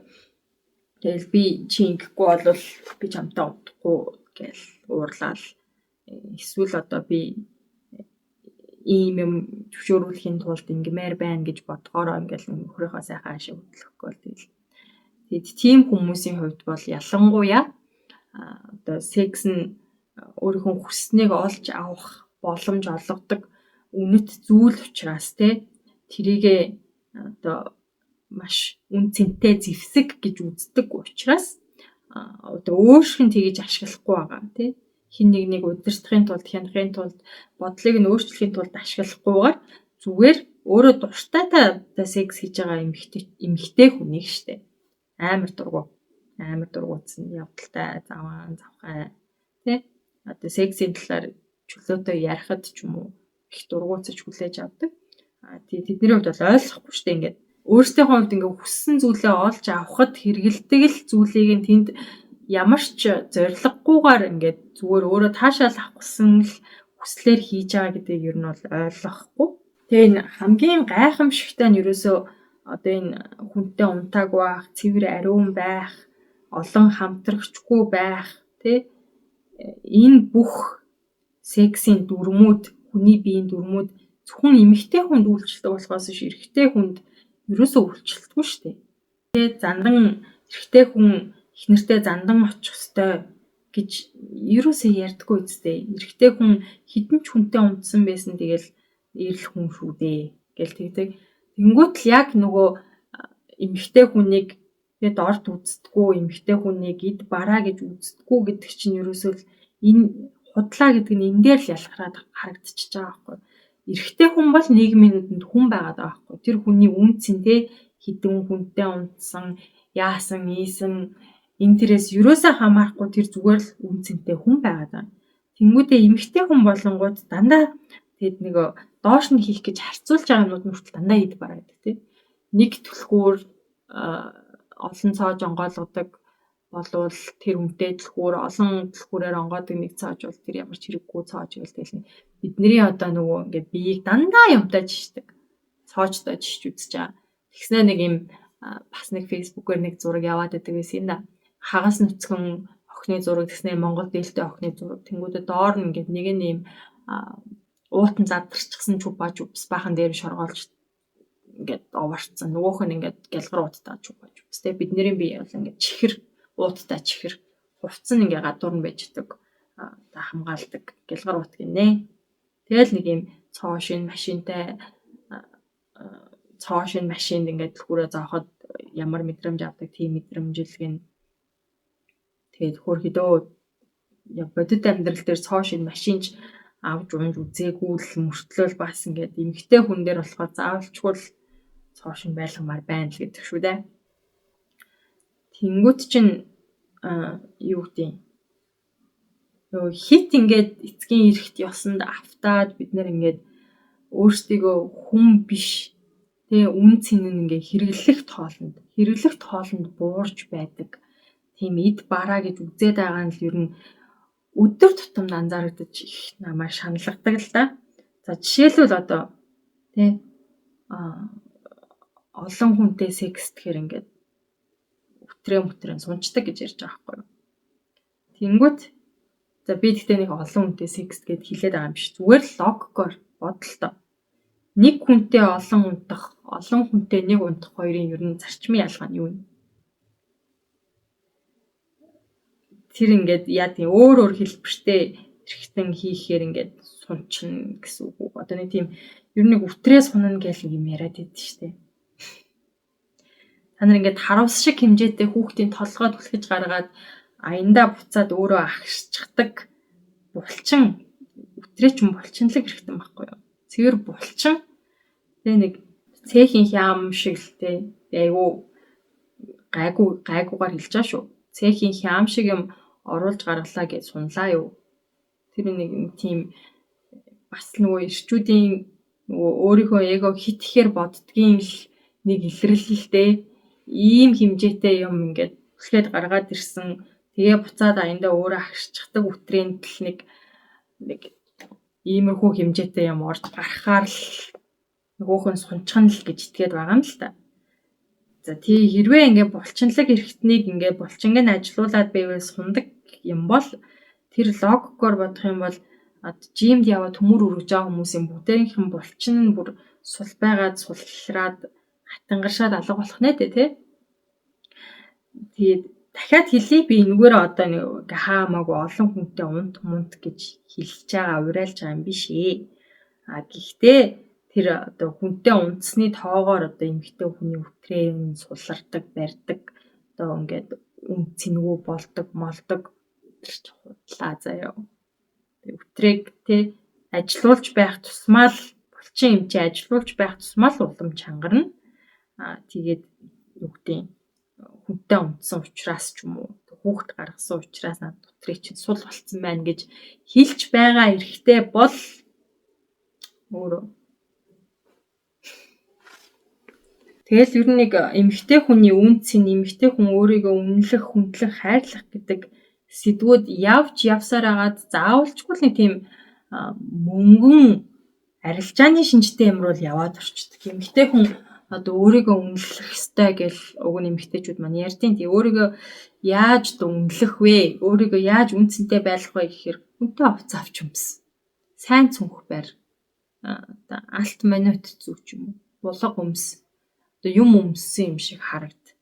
Тэгэл би чи ингэхгүй бол би чамтай унтахгүй гээл уурлаал, эсвэл одоо би ийм юм зөвшөөрүүлэхийн тулд ингэмээр байна гэж бодгоороо ингээл нөхрийнхөө сайхан ашиг хөдлөхгүй бол тэгэл. Тэгэд тийм хүмүүсийн хувьд бол ялангуяа одоо секс нь өөрийнхөө хүсснийг олж авах боломж олгодог үнэт зүйл учраас, те, тэрийгээ одоо маш үн цэнтэй зэвсэг гэж үздэг учраас одоо өөрших нь тэгэж ашиглахгүй байгаа тий. Хин нэг нэг удирдахын тулд, хянахын тулд, бодлыг нь өөрчлөхийн тулд ашиглахгүйгээр зүгээр өөрөө дуртайтай секс хийж байгаа эмэгтэй хүнийг штэ. Амар дургу. Амар дургуутсан явдалтай, заваан, завхай тий. Одоо сексийн талаар чөлөөтэй ярихад ч юм уу их дургуутсаж хүлээж авдаг. А тий, тэдний хувьд бол ойлгохгүй штэ ингээд өөрсдийнхөө хувьд ингээ хүссэн зүйлээ олж авахд хэрэгэлдэг л зүйлийг нь тэнд ямар ч зорилгогүйгээр ингээд зүгээр өөрөө таашаал авах гэсэн л хүслээр хийж байгаа гэдгийг ер нь бол ойлгохгүй. Тэгээ энэ хамгийн гайхамшигтай нь ерөөсөө одоо энэ хүнтэй унтаагүй байх, цэвэр ариун байх, олон хамтрагчгүй байх, тий, энэ бүх сексийн дүрмүүд, хүний биеийн дүрмүүд зөвхөн эмэгтэй хүнд үйлчлдэг болохоос биш эрэгтэй хүнд ерөөсөө үйлчлдэггүй шүү дээ. Тэгээд зандан эрэгтэй хүн эхнэртэй зандан очих ёстой гэж ерөөсөө ярьдаггүй үстэй. Эрэгтэй хүн хэдэн ч хүнтэй унтсан байсан тэгэл эрэл хүн шүү дээ гэл тэгдэг. Тэнгүүт л яг нөгөө эмэгтэй хүнийг тэгээд орд үздэггүй, эмэгтэй хүнийг эд бараа гэж үздэггүй гэдэг чинь ерөөсөө л энэ худлаа гэдэг нь энэ дээр л ялгараад харагдчихж байгаа байхгүй. Эрэгтэй хүн бол нийгмийн нүдэнд хүн байгаад байгаа байхгүй. Тэр хүний үн цэн те хэдэн хүнтэй унтсан, яасан, ийсэн энэ тэрээс ерөөсөө хамаарахгүй тэр зүгээр л үн цэнтэй хүн байгаад байгаа. Тэнгүүдээ эмэгтэй хүн болонгууд дандаа тэгэд нэг доош нь хийх гэж харьцуулж байгаа юмнууд нь хүртэл дандаа эд бараа гэдэг тийм. Нэг түлхүүр олон цоож онгойлгодог болвол тэр үнэтэй түлхүүр, олон түлхүүрээр онгоодог нэг цоож бол тэр ямар ч хэрэггүй цоож гэл тэгэл бидний одоо нөгөө ингээд биеийг дандаа юмтай жишдэг. Цоожтой жишж үзэж байгаа. Тэгснэ нэг юм бас нэг фэйсбүүкээр нэг зураг яваад байдаг байсан юм да. Хагас нүцгэн охины зураг тэгснэ Монгол дээлтэй охины зураг. Тэнгүүдээ доор нь ингээд нэг нь юм уутан задарчихсан чубаа чубс баахан дээр шоргоолж ингээд оварцсан. Нөгөөх нь ингээд гялгар ууттай чубаа чубс. Тэ бидний бие бол ингээд чихэр ууттай чихэр хувцас нь ингээд гадуур нь байж идэг. Одоо хамгаалдаг гялгар уут гинэ. Тэгэл нэг юм цоо шин машинтай цоо шин машинд ингээд түлхүүрээ зооход ямар мэдрэмж авдаг тийм мэдрэмж л гин. Тэгээд хөөрхөдөө бодит амьдрал дээр цоо шин машинч авч унж үзээгүй л мөртлөөл бас ингээд эмэгтэй хүн дээр болохоор заавалчгүй л цоо шин байлгамаар байна л гэдэг шүү дээ. Тэнгүүт чинь юу гэдэг нөгөө хит ингээд эцгийн эрэхт ёсонд автаад бид нэр ингээд өөрсдийгөө хүн биш тэ үн цэн нь ингээд хэрэглэх тоолонд буурч байдаг. Тийм эд бараа гэж үзээд байгаа нь л ер нь өдөр тутамд анзаарэгдэж их намайг шаналгадаг л да. За жишээлбэл одоо тэ олон хүнтэй секс гэхээр ингээд үтрээ мүтрээ сунчдаг гэж ярьж байгаа байхгүй юу. Тэнгүүт за би тэгтээ нэг олон хүнтэй секс гэд хэлээд байгаа юм биш. Зүгээр л логикоор бодолтой. Нэг хүнтэй олон унтах, олон хүнтэй нэг унтах хоёрын ер нь зарчмын ялгаа нь юу вэ? Тэр ингээд яа тийм өөр өөр хэлбэртэй эргэтэн хийхээр ингээд сунчна гэсэн үг үү? Одоо нэг тийм ер нь нэг үтрээ сунна гэл нэг юм яриад байдсан шүү дээ. Та нар ингээд харуулс шиг хэмжээтэй хүүхдийн толгой түлхэж гаргаад аяндаа буцаад өөрөө агшчихдаг булчин үтрээ чинь булчинлаг эргэтэн байхгүй юу? Цэвэр булчин тэгээ нэг цээхийн хям шиг л те айгуу гайгуугаар хэлж байгаа шүү. Цээхийн хям шиг юм оруулж гаргалаа гэж сунлаа юу? Тэр нэг тийм бас нөгөө ирчүүдийн нөгөө өөрийнхөө эго хит ихээр боддгийн л нэг илэрлэл л дээ. Ийм хэмжээтэй юм ингээд түлхээд гаргаад ирсэн. Тэгээ буцаад аяндаа өөрөө агшчихдаг үтрээнд л нэг иймэрхүү хэмжээтэй юм орж гарахаар л нөгөөх нь сунчихна л гэж итгээд байгаа юм л та. За тий хэрвээ ингээ булчинлаг эрхтнийг ингээ булчинг нь ажилуулад байвал сундаг юм бол тэр логикоор бодох юм бол жимд яваад төмөр өргөж байгаа хүмүүсийн бүгдээрийнх нь булчин нь бүр сул байгаад сулраад хатангаршаад алга болох нэ тэ. Тэгээд дахиад хэлье би энэгээр одоо нэг хаамаагүй олон хүнтэй унт мунт гэж хэлж байгаа уриалж байгаа юм биш ээ. А гэхдээ Тэр одоо хүнтэй унтсны тоогоор одоо эмэгтэй хүний үтрээ нь сулардаг, барьдаг. Одоо ингээд үн цэнгүй болдог, молдог. Тэр ч худлаа заяа. Үтрээг те ажилуулж байх тусмаа л булчин юм чи ажилуулж байх тусмаа л улам чангарна. Тэгээд юу гэдэг хүнтэй унтсан учраас ч юм уу хүүхэд гаргасан учраас над үтрээ чинь сул болцсон байна гэж хэлж байгаа эрэгтэй бол өөрөө. Тэгэл ер нь нэг эмэгтэй хүний үн цэн, эмэгтэй хүн өөрийгөө үнэлэх, хүндлэх, хайрлах гэдэг сэдвүүд явж явсаар агаад заавалчгүй л нэг тийм мөнгөн арилжааны шинжтэй юм руу л яваад орчдөг. Эмэгтэй хүн одоо өөрийгөө үнэлэх ёстой гэл уг нь эмэгтэйчүүд маань ярьдیں۔ Тэгээ өөрийгөө яаж одоо үнэлэх вэ? Өөрийгөө яаж үн цэнтэй байлгах вэ гэхээр хүнтэй хувцас авч өмс. Сайн цүнх барь. Одоо алт маниот зүг ч юм уу. Булга өмс. Одоо юм өмссөн юм шиг харагд.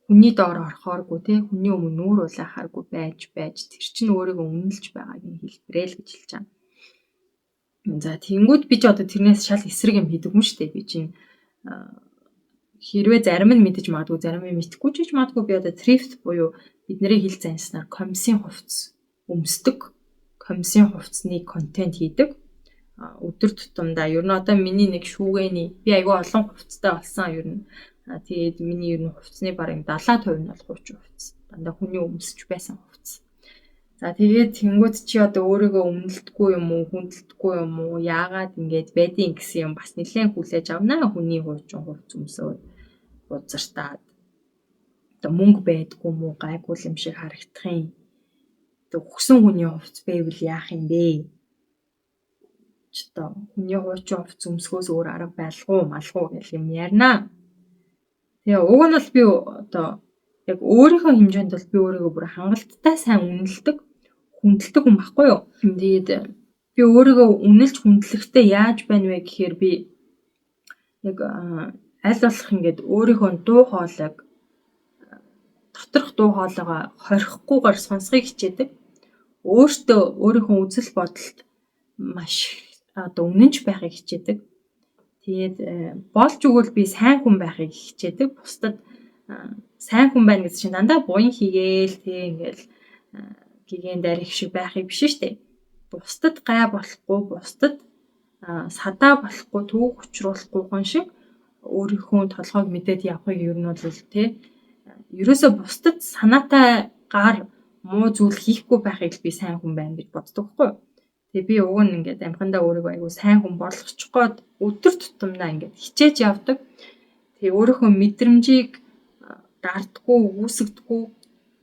Хүний доор орохооргүй те хүний өмнө нүүр улаахааргүй байж байж тэр чинь өөрийгөө үнэлж байгаагийн хэлбэрээ л гэж хэлж байгаа. За тэгэнгүүт би ч одоо тэрнээс шал эсрэг юм хийдэг юм шүү дээ. Би чинь хэрвээ зарим нь мэдэж магадгүй, зарим нь мэдэхгүй ч гэж магадгүй би одоо thrift буюу бидний хэл занснаар комиссийн хувцас өмсдөг, комиссийн хувцсны контент хийдэг. Өдөр тутамдаа ер нь одоо миний нэг шүүгээний би айгүй олон хувцастай болсон ер нь. Тэгээд миний ер нь хувцсны бараг 70% нь бол хуучин хувцас. Дандаа хүний өмсөж байсан хувцас. За тэгээд тэнгууд чи одоо өөрийгөө үнэлдэггүй юм уу, хүндэлдэггүй юм уу, яагаад ингэж байдیں гэсэн юм бас нэлээд хүлээж авна. Хүний хуучин хувцас өмсөөд бузартаад одоо мөнгө байдгүй мүү, гайгүй юм шиг харагдах юм. Одоо өгсөн хүний хувцас байвал яах юм бэ? Ч одоо хүний хуучин хувцас өмсгөөс өөр арга байлгүй малгүй гэх юм ярина. Тэгээ уг нь бол би одоо яг өөрийнхөө хэмжээнд бол би өөрийгөө бүр хангалттай сайн үнэлдэг, хүндэлдэг хүн байхгүй юу? Тэгээд би өөрийгөө үнэлж хүндлэхдээ яаж байна вэ гэхээр би яг аль болох ингээд өөрийнхөө дуу хоолойг доторх дуу хоолойгоо хорихгүйгээр сонсохыг хичээдэг. Өөртөө өөрийнхөө үзэл бодолд маш одоо үнэнч байхыг хичээдэг. Тэгээд болж өгвөл би сайн хүн байхыг хичээдэг. Бусдад сайн хүн байна гэсэн чинь дандаа буян хийгээл тэг ингээл гигэн дарих шиг байхыг биш шүү дээ. Бусдад гай болохгүй, бусдад садаа болохгүй, төвөг учруулахгүй хүн шиг өөрийнхөө толгойг мэдээд явахыг ер нь бол тэ ерөөсөө бусдад санаатай гар муу зүйл хийхгүй байхыг л би сайн хүн байна гэж боддог байхгүй юу? Тэгээ би уг нь ингээд амхандаа өөрийгөө айгүй сайн хүн болгочих гээд өдөр тутамдаа ингээд хичээж явдаг. Тэгээ өөрийнхөө мэдрэмжийг дардггүй, үүсгдэггүй,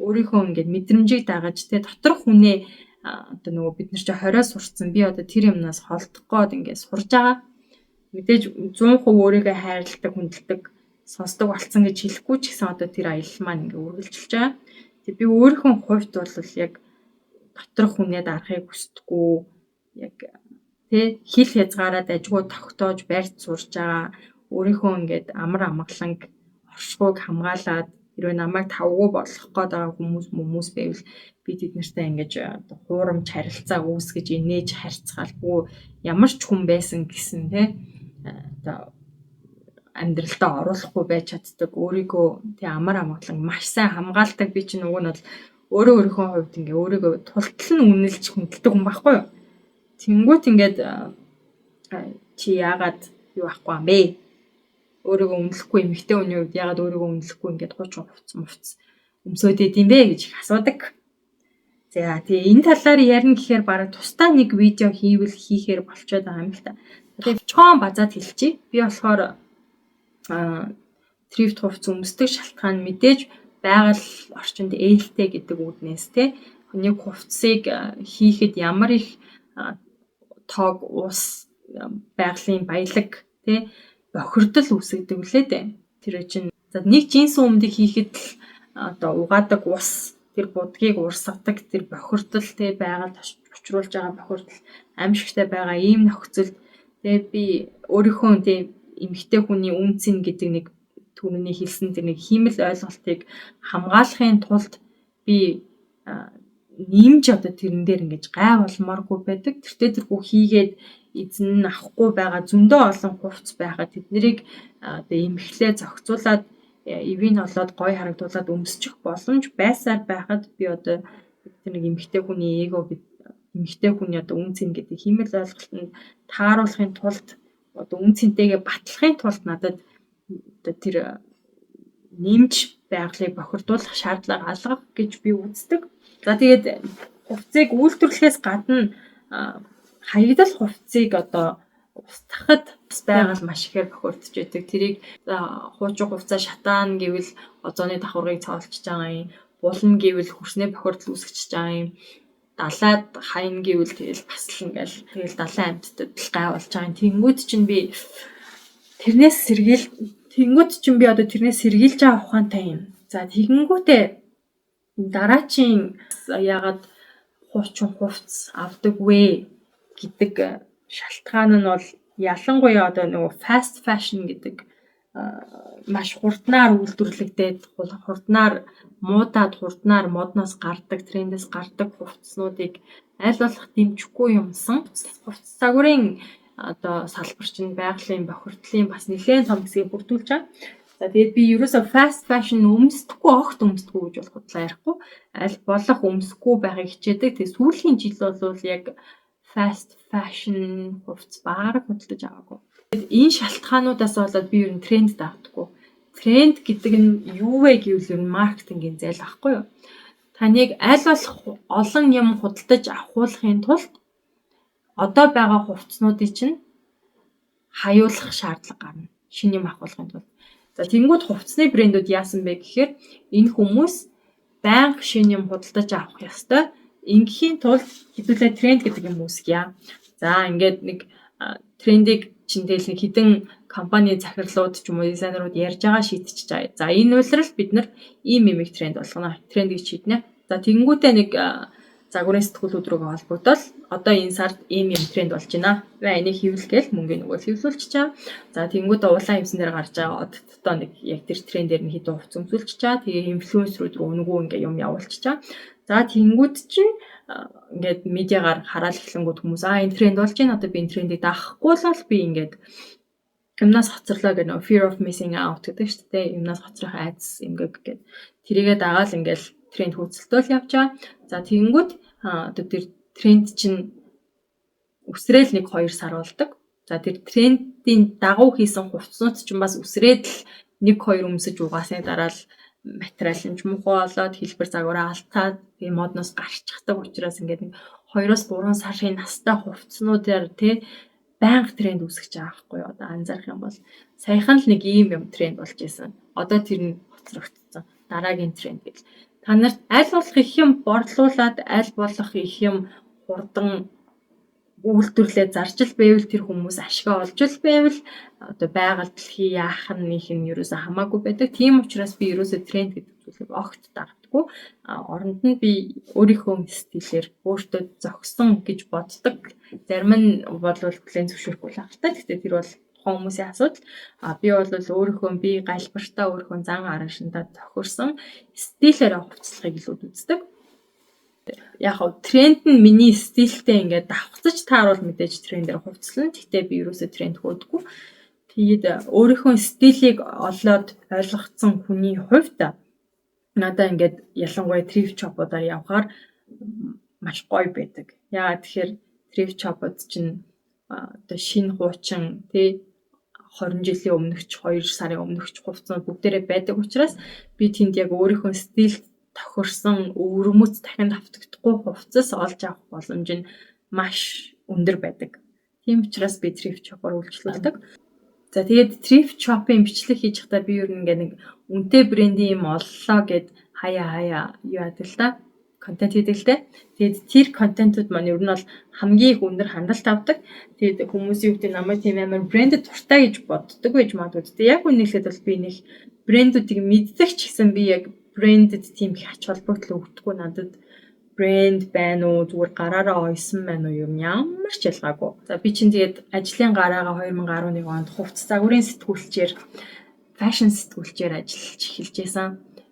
өөрийнхөө ингээд мэдрэмжийг дагаж тэ доторх хүнээ одоо нөгөө бид нар чи 20-оос сурцсан. Би одоо тэр юмнаас холдох гээд ингээд сурж байгаа. Мэдээж 100% өөрийгөө хайрладаг, хүндэлдэг, сонсдог болцсон гэж хэлэхгүй ч гэсэн одоо тэр аялал маань ингээд үргэлжилж байгаа. Тэгээ би өөрийнхөө хувьд бол яг доторх хүнээ дарахыг хүсдэггүй, яг тэ хил хязгаараа дажгүй тогтоож барьж сурж байгаа. Өөрийнхөө ингээд амар амгаланг оршихуйг хамгаалаад хэрвээ намайг тавгүй болгох гээд байгаа хүмүүс байвал би тэд нартай ингэж хуурамч харилцаа үүсгэж инээж харьцгаалгүй ямар ч хүн байсан гэсэн тэ одоо амьдралдаа оруулахгүй байж чаддаг. Өөрийгөө тэ амар амгалан маш сайн хамгаалдаг. Би чинь уг нь бол өөрөө өөрийнхөө хувьд ингээ өөрийгөө тултал нь үнэлж хүндэлдэг хүн байхгүй юу? Тэнгүүт ингээд чи яагаад юу ахгүй юм бэ? Өөрийгөө үнэлэхгүй эмэгтэй хүний хувьд яагаад өөрийгөө үнэлэхгүй ингээд хуучин хувцас өмсөөд идэм бэ гэж их асуудаг. За тэгээ энэ талаар ярина гэхээр бараг тусдаа нэг видео хийвэл хийхээр болчиход байгаа юм л та. Тэгээ чоон базаад хэлчихье. Би болохоор thrift хувцас өмсдөг шалтгаан мэдээж байгаль орчинд ээлтэй гэдэг үүднээс те нэг хувцсыг хийхэд ямар их тоог ус байгалийн баялаг те бохирдол үүсгдэг үлээ дээ. Тэр чинь за нэг джинс өмдийг хийхэд л одоо угаадаг ус тэр будгийг урсгадаг тэр бохирдол те байгаль учруулж байгаа бохирдол аимшигтай байгаа ийм нөхцөлд те би өөрийнхөө те эмэгтэй хүний үн цэн гэдэг нэг түүний хэлсэн тэр нэг хиймэл ойлголтыг хамгаалахын тулд би нэмж одоо тэрэн дээр ингэж гай болмооргүй байдаг. Тэртээ тэргүй хийгээд эзэн нь авахгүй байгаа зөндөө олон хувцас байхад тэднийг одоо эмхлээ зохицуулаад эвийг олоод гоё харагдуулаад өмсчих боломж байсаар байхад би одоо тэр нэг эмэгтэй хүний эго гэд эмэгтэй хүний одоо үн цэн гэдэг хиймэл ойлголтод тааруулахын тулд одоо үн цэнтэйгээ батлахын тулд надад одоо тэр нэмж байгалыг бохирдуулах шаардлага алга гэж би үздэг. За тэгээд хувцсыг үйлдвэрлэхээс гадна хаягдал хувцсыг одоо устгахад бас байгаль маш ихээр бохирдож байдаг. Тэрийг хуучин хувцас шатаана гэвэл озоны давхаргыг цоолчж байгаа юм. Булна гэвэл хөрсний бохирдол үүсгэж байгаа юм. Далайд хайна гэвэл тэгэл бас л ингээл тэгэл далайн амьтдад л гай болж байгаа юм. Тэнгүүд чинь би тэрнээс сэргийл тэнгүүд чинь би одоо тэрнээс сэргийлж байгаа ухаантай юм. За тэгэнгүүтээ дараачийн яагаад хуучин хувцас авдаг вэ гэдэг шалтгаан нь бол ялангуяа одоо нөгөө fast fashion гэдэг маш хурднаар үйлдвэрлэгдээд, хурднаар муудаад, хурднаар модноос гардаг, трендээс гардаг хувцаснуудыг аль болох дэмжихгүй юмсан. Хувцас загварын одоо салбар чинь байгалийн бохирдлын бас нэлээд том хэсгийг бүрдүүлж байгаа. За тэгээд би ерөөсөө fast fashion өмсдөггүй, огт өмсдөггүй гэж бол худлаа ярихгүй. Аль болох өмсөхгүй байхыг хичээдэг. Тэгээд сүүлийн жил бол яг fast fashion хувцас бараг худалдаж аваагүй. Тэгээд энэ шалтгаануудаас болоод би ер нь тренд дагдаггүй. Тренд гэдэг нь юу вэ гэвэл ер нь маркетингийн зээл байхгүй юу? Таныг аль болох олон юм худалдаж авахуулахын тулд одоо байгаа хувцснуудыг чинь хаюулах шаардлага гарна. Шинэ юм авахуулахын тулд. За тэгэнгүүт хувцсны брэндүүд яасан бэ гэхээр энэ хүмүүс байнга шинэ юм худалдаж авах ёстой. Ингээхийн тулд хэдүүлээ тренд гэдэг юм үүсгье. За ингээд нэг трендийг чинь тэгэл нэг хэдэн компани захирлууд ч юм уу дизайнерууд ярьж байгаа шийдчихэж байгаа. За энэ улирал бид нар ийм юмыг тренд болгоно. Трендийг шийднэ. За тэгэнгүүтээ нэг загварын сэтгүүлүүд рүүгээ холбогдоод одоо энэ сард ийм юм тренд болж байна. Энийг хийвэл гээл мөнгө нөгөө хэвлүүлчихэж байгаа. За тэгэнгүүтээ улаан хивсэн дээр гарч байгаа оддоо нэг яг тэр трендээр нь хэдэн хувцас өмсүүлчихэж байгаа. Тэгээ инфлюенсерүүд рүү үнэгүй ингээ юм явуулчихж байгаа. За тэгэнгүүт чинь ингээд медиагаар хараад эхлэнгүүт хүмүүс энэ тренд болж байна. Одоо би энэ трендийг даахгүй л би ингээд юмнаас хоцорлоо гэх нөө fear of missing out гэдэг шүү дээ. Юмнаас хоцрох айдас эмгэг гэдэг. Тэрийгээ дагаал ингээл тренд хөөцөлтөөл явж байгаа. За тэгэнгүүт одоо тэр тренд чинь үсрээл 1 2 сар болдог. За тэр трендийн дагуу хийсэн хувцснууд чинь бас үсрээд л 1 2 өмсөж угаасны дараа л материал нь ч муухай болоод хэлбэр загвараа алдаад тийм модноос гарчдаг учраас ингээд нэг 2-оос 3 сарын настай хувцснуудаар тий байнга тренд үүсгэж байгаа байхгүй юу? Одоо анзаарах юм бол саяхан л нэг ийм юм тренд болж исэн. Одоо тэр нь хоцрогдсон. Дараагийн тренд гэл. Та нарт аль болох их юм борлуулад аль болох их юм хурдан үйлдвэрлээ зарж л байвал тэр хүмүүс ашгаа олж л байвал одоо байгаль дэлхий яах нь их нь ерөөсөө хамаагүй байдаг. Тийм учраас би ерөөсөө тренд гэдэг зүйлийг огт дагдаггүй. Оронд нь би өөрийнхөө стилээр өөртөө зохисон гэж боддог. Зарим нь бол хүлээн зөвшөөрөхгүй л байх та. Гэхдээ тэр бол тухайн хүмүүсийн асуудал. Би бол өөрийнхөө бие галбиртаа өөрийнхөө зан араншиндаа тохирсон стилээрээ хувцаслахыг илүү үздэг. Яг хав тренд нь миний стилтэй ингээд давхцаж тааруул мэдээж трендээр хувцлана. Гэхдээ би ерөөсөө тренд хөөдөггүй. Тэгээд өөрийнхөө стилийг олоод ойлгоцсон хүний хувьд надаа ингээд ялангуяа thrift shop-уудаар явхаар маш гоё байдаг. Яагаад тэгэхээр thrift shop-ууд чинь одоо шинэ хуучин тий 20 жилийн өмнөх ч 2 сарын өмнөх ч хувцснууд бүгдээрээ байдаг учраас би тэнд яг өөрийнхөө стилд тохирсон өвөрмөц дахин давтагдахгүй хувцас олж авах боломж нь маш өндөр байдаг. Тийм учраас би thrift shop-оор үйлчлүүлдэг. За тэгээд thrift shop-ын бичлэг хийж байхдаа би ер нь ингээ нэг үнэтэй брендийн юм оллоо гэд хаяа хаяа юу яадаг л та контент хийдэг л дээ. Тэгээд тэр контентууд маань ер нь бол хамгийн их өндөр хандалт авдаг. Тэгээд хүмүүсийн хувьд намайг тийм амар брэндэд дуртай гэж боддог байж магадгүй. Тэгээд яг үнэхээр бол би нэг брэндүүдийг мэддэг ч гэсэн би яг брэндэд тийм их ач холбогдол өгдөггүй. Надад брэнд байна уу, зүгээр гараараа ойсон байна уу юм ямар ч ялгаагүй. За би чинь тэгээд ажлын гараагаа 2011 онд хувцас загварын сэтгүүлчээр, fashion сэтгүүлчээр ажиллаж эхэлж байсан.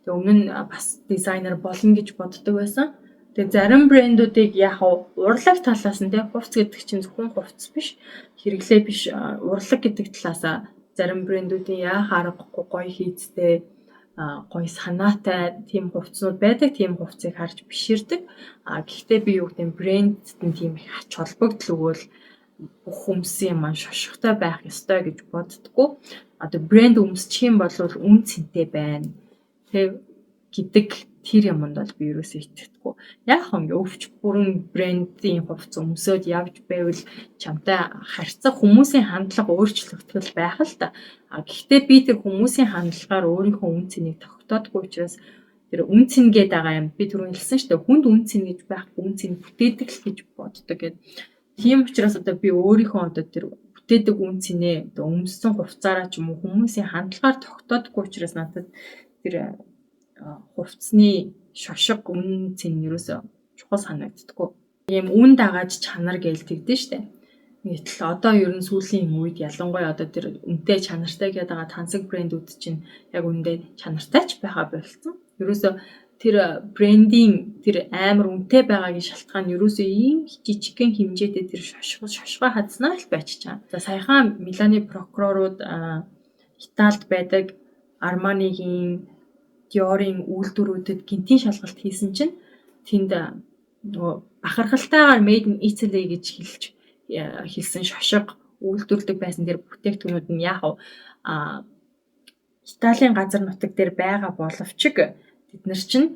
Тэгээ өмнө нь бас дизайнер болно гэж боддог байсан. Тэгээ зарим брэндүүдийг яг урлаг талаас нь, те, хувцас гэдэг чинь зөвхөн хувцас биш, хэрэглээ биш, урлаг гэдэг талаас зарим брэндүүдийн яах аргагүй гоё хийцтэй, гоё санаатай тийм хувцснууд байдаг. Тийм хувцсыг харж биширдэг. А гэхдээ би юу гэдэг, брэндэд нь тийм их ач холбогдол өгөөл бүх хүмүүсийн маань шошготой байх ёстой гэж боддгоо. Одоо брэнд өмсчих юм бол үн цэнтэй байна, тэ, гэдэг тэр юмд бол би ерөөсөө итгэдэггүй. Яг ингээ өвч бүрэн брендийн хувцас өмсөөд явж байвал чамтай харьцах хүмүүсийн хандлага өөрчлөгдөх байх л та. А гэхдээ би тэр хүмүүсийн хандлагаар өөрийнхөө үн цэнийг тогтоодгүй учраас тэр үн цэн гээд байгаа юм. Би түрүүн хэлсэн шүү дээ. Хүнд үн цэн гэж байхгүй, үн цэн бүтээдэг л гэж боддог гэд. Тийм учраас одоо би өөрийнхөө одоо тэр бүтээдэг үн цэнээ одоо өмссөн хувцаараа ч юм уу хүмүүсийн хандлагаар тогтоодгүй учраас надад тэр хувцсны шошго, үн цэн ерөөсөө чухал санагддаггүй. Ийм үн дагааж чанар гээл тэгдэж штэ. Гэтэл одоо ер нь сүүлийн үед ялангуяа одоо тэр үнэтэй, чанартай гэдэг байгаа тансаг брэндүүд чинь яг үнэндээ чанартай ч байгаа болцсон. Ерөөсөө тэр брендийн тэр амар үнэтэй байгаагийн шалтгаан нь ерөөсөө ийм жижигхэн хэмжээтэй тэр шошго шошгоо хадснаар л байчиж байгаа. За, саяхан Миланы прокурорууд Италид байдаг Арманигийн, Диорын үйлдвэрүүдэд гэнтийн шалгалт хийсэн чинь тэнд нөгөө бахархалтайгаар "Made in Italy" гэж хэлж хэлсэн шошго үйлдвэрлэдэг байсан тэр бүтээгдэхүүнүүд нь яг Италийн газар нутаг дээр байгаа боловч тэд нар чинь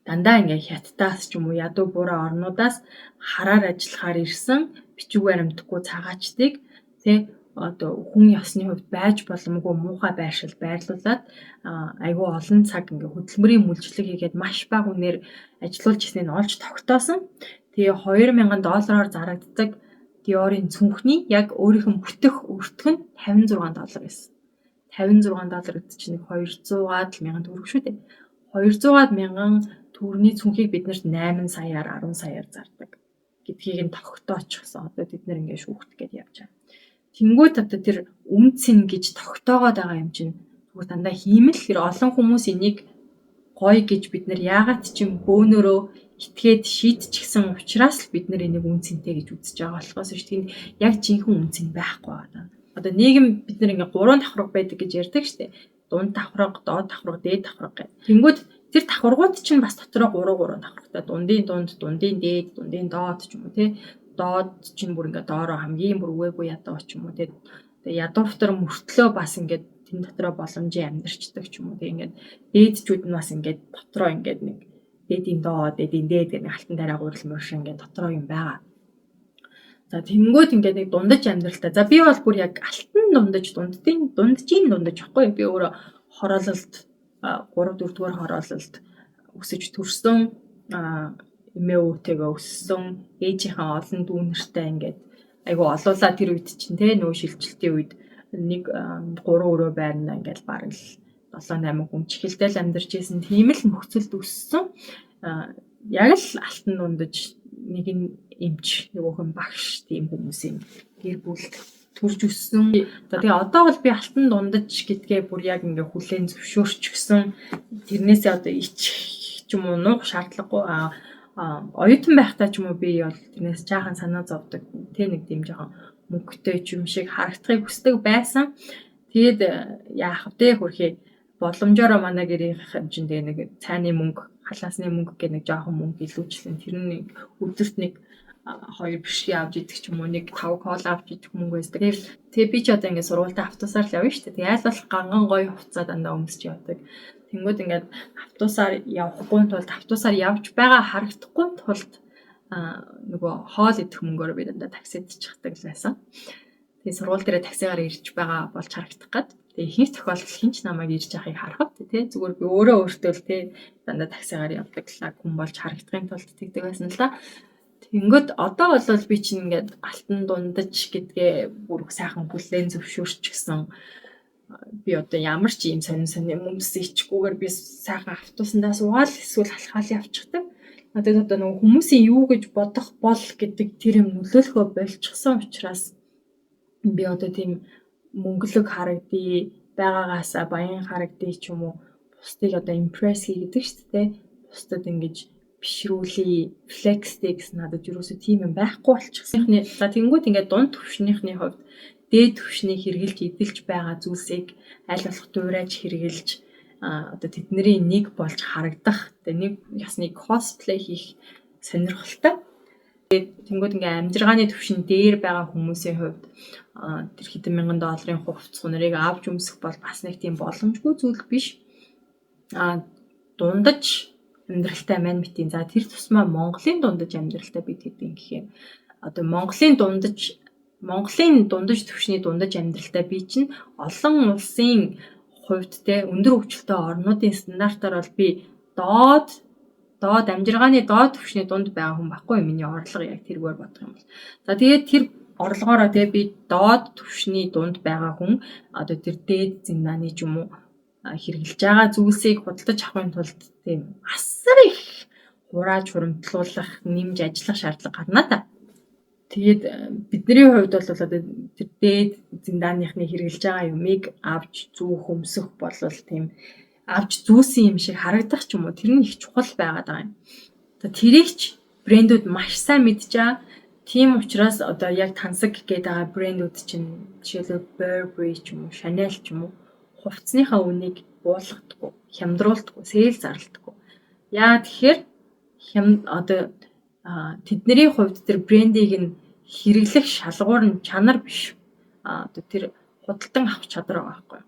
дандаа ингээ Хятадаас ч юм уу ядуу буруу орнуудаас хараар ажиллахаар ирсэн бичиг баримтгүй цагаачдыг, тий, одоо хүн ёсны хувьд байж боломгүй муухай байршил байрлуулад, айгүй олон цаг ингээ хөдөлмөрийн мүлжлэг хийгээд маш бага үнээр ажилуулж ирснийг нь олж тогтоосон. Тэгээ 2000 доллараар зарагддаг Dior-ын цүнхний яг өөрийнх нь бүтэх өртөг нь 56 доллар байсан. 56 доллар гэдэг чинь нэг 200-аад мянган төгрөг шүү дээ. 200-аад мянган төгрөгийн цүнхийг бид нарт 8 саяар, 10 саяар зардаг гэдгийг нь тогтоочсон. Одоо бид нар ингээ шүүхт гээд явж байгаа. Тэнгүүт одоо тэр үн цэн гэж тогтоогоод байгаа юм чинь зүгээр дандаа хиймэл. Тэр олон хүмүүс энийг гоё гэж бид нар яагаад ч юм бөөнөрөө итгээд шийдчихсэн учраас л бид нар энийг үн цэнтэй гэж үзэж байгаа болохоос биш, тэнд яг жинхэнэ үн цэн байхгүй байгаа. Одоо нийгэм бид нар ингээ гурван давхарга байдаг гэж ярьдаг штэ. Дунд давхарга, доод давхарга, дээд давхарга гэх. Тэнгүүд тэр давхаргууд чинь бас дотроо гурав гурван давхаргатай. Дундын дунд, дундын дээд, дундын доод ч юм уу, тий. Доод чинь бүр ингээ доороо хамгийн бүр үгээгүй ядуу ч юм уу, тий. Тэгээ ядуувтар мөртлөө бас ингээд тэн дотроо боломжийн амьдарчдаг ч юм уу. Тэгээ ингээд дээдчүүд нь бас ингээд дотроо ингээд нэг дээдийн доод, дээдийн дээд гэх нэг алтан тариа гурил мөрш ингээд дотроо юм байгаа. За, тэгэнгүүт ингээд нэг дундаж амьдралтай. За, би бол бүр яг алтан дундаж, дунддын дунджийн дундаж байхгүй. Би өөрөө хороололд, 3 4 дугаар хороололд өсөж төрсөн, эмээ өвтэйгээ өссөн, ээжийнхээ олон дүүнертэй ингээд айгу олуулаа тэр үед чинь, те, нөө шилжилтийн үед нэг 3 өрөө байрна, ингээд бараг л 7 8 хүн чихэлтэй л амьдарч исэн тийм л нөхцөлд өссөн. Яг л алтан дундаж, нэг нь эмч, нөгөөх нь багш, тийм хүмүүсийн гэр бүлд төрж өссөн. За, тэгээ одоо бол би алтан дундаж гэдгээ бүр яг ингээ хүлээн зөвшөөрчихсөн. Тэрнээсээ одоо ичих ч юм уу нуух шаардлагагүй. А оюутан байхдаа ч юм уу би бол тэрнээс жаахан санаа зовдөг. Тэ, нэг тийм жоохон мөнгөтэй ч юм шиг харагдахыг хүсдэг байсан. Тэгээд яах вэ, хөрхий, боломжоор манай гэрийнх юм чинь тэгээ нэг цайны мөнгө, халаасны мөнгө гэх нэг жоохон мөнгө илүүчлэн тэр нэг өдөрт нэг хоёр бишги авч идэх ч юм уу, нэг 5 кола авч идэх мөнгө байсан. Тэгээ би ч одоо ингээд сургуультай автобусаар л явна шүү дээ. Тэгээ айл болох ганган гоё хувцас дандаа өмсөж явдаг. Тэнгүүд ингээд автобусаар явахгүй тулд, автобусаар явж байгаа харагдахгүй тулд нөгөө хоол идэх мөнгөөр би дандаа таксид чигдэг л байсан. Тэгээ сургууль дээрээ таксигаар ирж байгаа болж харагдах гад. Тэгээ ихэнх тохиолдолд хэн ч намайг ирж байгааг харах тий. Зүгээр би өөрөө өөртөө л, тий, дандаа таксигаар явдаг лаг хүн болж харагдахын тулд тэгдэг байсан л да. Тэнгөт одоо бол би чинь ингээд алтан дундаж гэдгээ бүр сайхан хүлээн зөвшөөрчихсөн. Би одоо ямар ч ийм сонин сонин юм өмс ичгүүгээр би сайхан автобусандаа суугаад эсвэл алхаал явчихдаг. Надад одоо нөгөө хүмүүсийн юу гэж бодох бол гэдэг тэр юм нөлөөлөхөө болчихсон учраас би одоо тийм мөнгөлөг харагдъя, байгаагаасаа баян харагдъя ч юм уу, бусдыг одоо impress хийдэг шүү дээ. Бусдад ингэж бишрүүлээ, flex-тэй гэсэн надад юусоо тийм юм байхгүй болчихсон. За тэгэнгүүт ингээд дунд түвшнийхний хувьд дээд түвшнийг хэрэгжилж эдэлж байгаа зүйлсийг аль болох дуурайж хэрэгжилж одоо тэдний нэг болж харагдах, тэгээ нэг ясны cosplay хийх сонирхолтой. Тэгээд тэнгууд ингээ амжиргааны түвшин дээр байгаа хүмүүсийн хувьд тэр хэдэн мянган долларын хувцас нарыг авч өмсөх бол бас нэг тийм боломжгүй зүйл биш. Дундаж амьдралтай мань мэтийн. За тэр тусмаа Монголын дундаж амьдралтай бид хэдэн гэхээр одоо Монголын дундаж түвшний дундаж амьдралтай би чинь олон улсын хувьд те өндөр хөгжилтэй орнуудын стандартаар бол би доод доод амжиргааны доод түвшний дунд байгаа хүн байхгүй, миний орлого яг тэргээр бодох юм бол. За тэгээд тэр орлогоороо те би доод түвшний дунд байгаа хүн одоо тэр дээд зиндааны ч юм уу хэрэглэж байгаа зүйлсийг худалдаж авахын тулд тийм асар их хурааж хуримтлуулах, нэмж ажиллах шаардлага гарна та. Тэгээд бидний хувьд бол одоо тэр дээд зиндааныхны хэрэглэж байгаа юмыг авч зүүх, өмсөх болвол тийм авч зүүсэн юм шиг харагдах ч юм уу, тэр нь их чухал байгаад байгаа юм. За тэрийг ч брэндүүд маш сайн мэдж байгаа. Тийм учраас одоо яг тансаг гээд байгаа брэндүүд чинь, жишээлбэл Burberry ч юм уу, Chanel ч юм уу, хувцсныхаа үнийг буулгадаггүй, хямдруулдаггүй, sale зардалдаггүй. Яа тэгэхээр хям одоо тэдний хувьд тэр брендийг нь хэрэглэх шалгуур нь чанар биш. Одоо тэр худалдан авах чадвар байгаа байхгүй юу?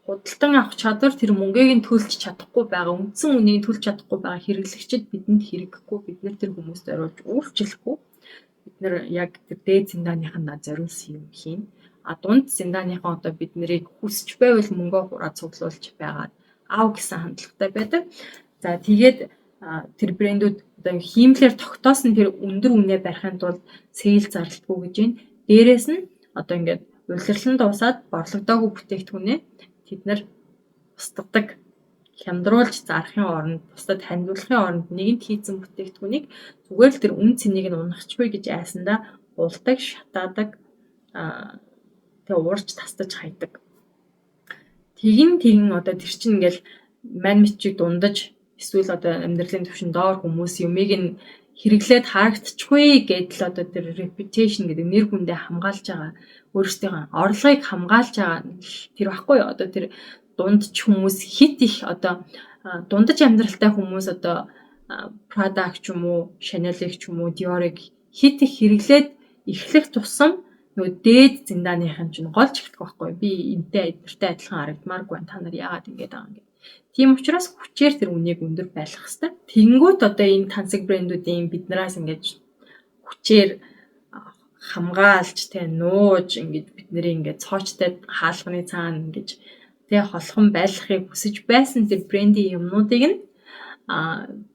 Худалдан авах чадвар, тэр мөнгийг нь төлж чадахгүй байгаа, үндсэн үнийг төлж чадахгүй байгаа хэрэглэгчид бидэнд хэрэггүй. Бид нар тэр хүмүүст зориулж үйлчлэхгүй. Бид нар яг тэр дээд зиндааныхандаа зориулсан юм хийн. А дунд зиндааныхан одоо бид нарыг хүсч байвал мөнгөө хураа цуглуулж байгаад ав гэсэн хандлагатай байдаг. За тэгээд тэр брэндүүд одоо хиймлээр тогтоосон тэр өндөр үнэ барихын тулд sale зардалдаггүй гэж байна. Дээрээс нь одоо ингээд улирлан дуусаад борлогдоогүй бүтээгдэхүүнээ тэд нар устгадаг. Хямдруулж зарахын оронд, бусдад хандуулахын оронд нэгэнт хийцэн бүтээгдэхүүнийг зүгээр л тэр үн цэнийг нь унахчихгүй гэж айсандаа булдаг, шатаадаг, тэгээ уурч тастаж хайдаг. Тэгин тэгин одоо тэр чинь ингээл мань мэтчиг дундаж эсвэл одоо амьдралын түвшин доор хүмүүс юмыг нь хэрэглээд харагдчихгүй гэдэл одоо тэр reputation гэдэг нэр хүндээ хамгаалж байгаа, өөрсдийнхөө орлогыг хамгаалж байгаа тэр баггүй юу? Одоо тэр дундч хүмүүс хит их одоо дундаж амьдралтай хүмүүс одоо Prada ч юм уу, Chanel-ыг ч юм уу, Dior-ыг хит их хэрэглээд эхлэх тусам нөгөө дээд зиндааныхан чинь голж эхлэх байхгүй. Би энтэй эднэртэй адилхан харагдмааргүй байна. Та нар яагаад ингэж байгаа юм бэ? Тийм учраас хүчээр тэр үнийг өндөр байлгах хэрэгтэй. Тэнгүүт одоо энэ тансаг брэндүүдийн биднээс ингэж хүчээр хамгаалж тэ нууж ингэж бидний ингээд цоочтой хаалганы цаана ингэж тэ холхон байлгахыг хүсэж байсан тэр брендийн юмнуудыг нь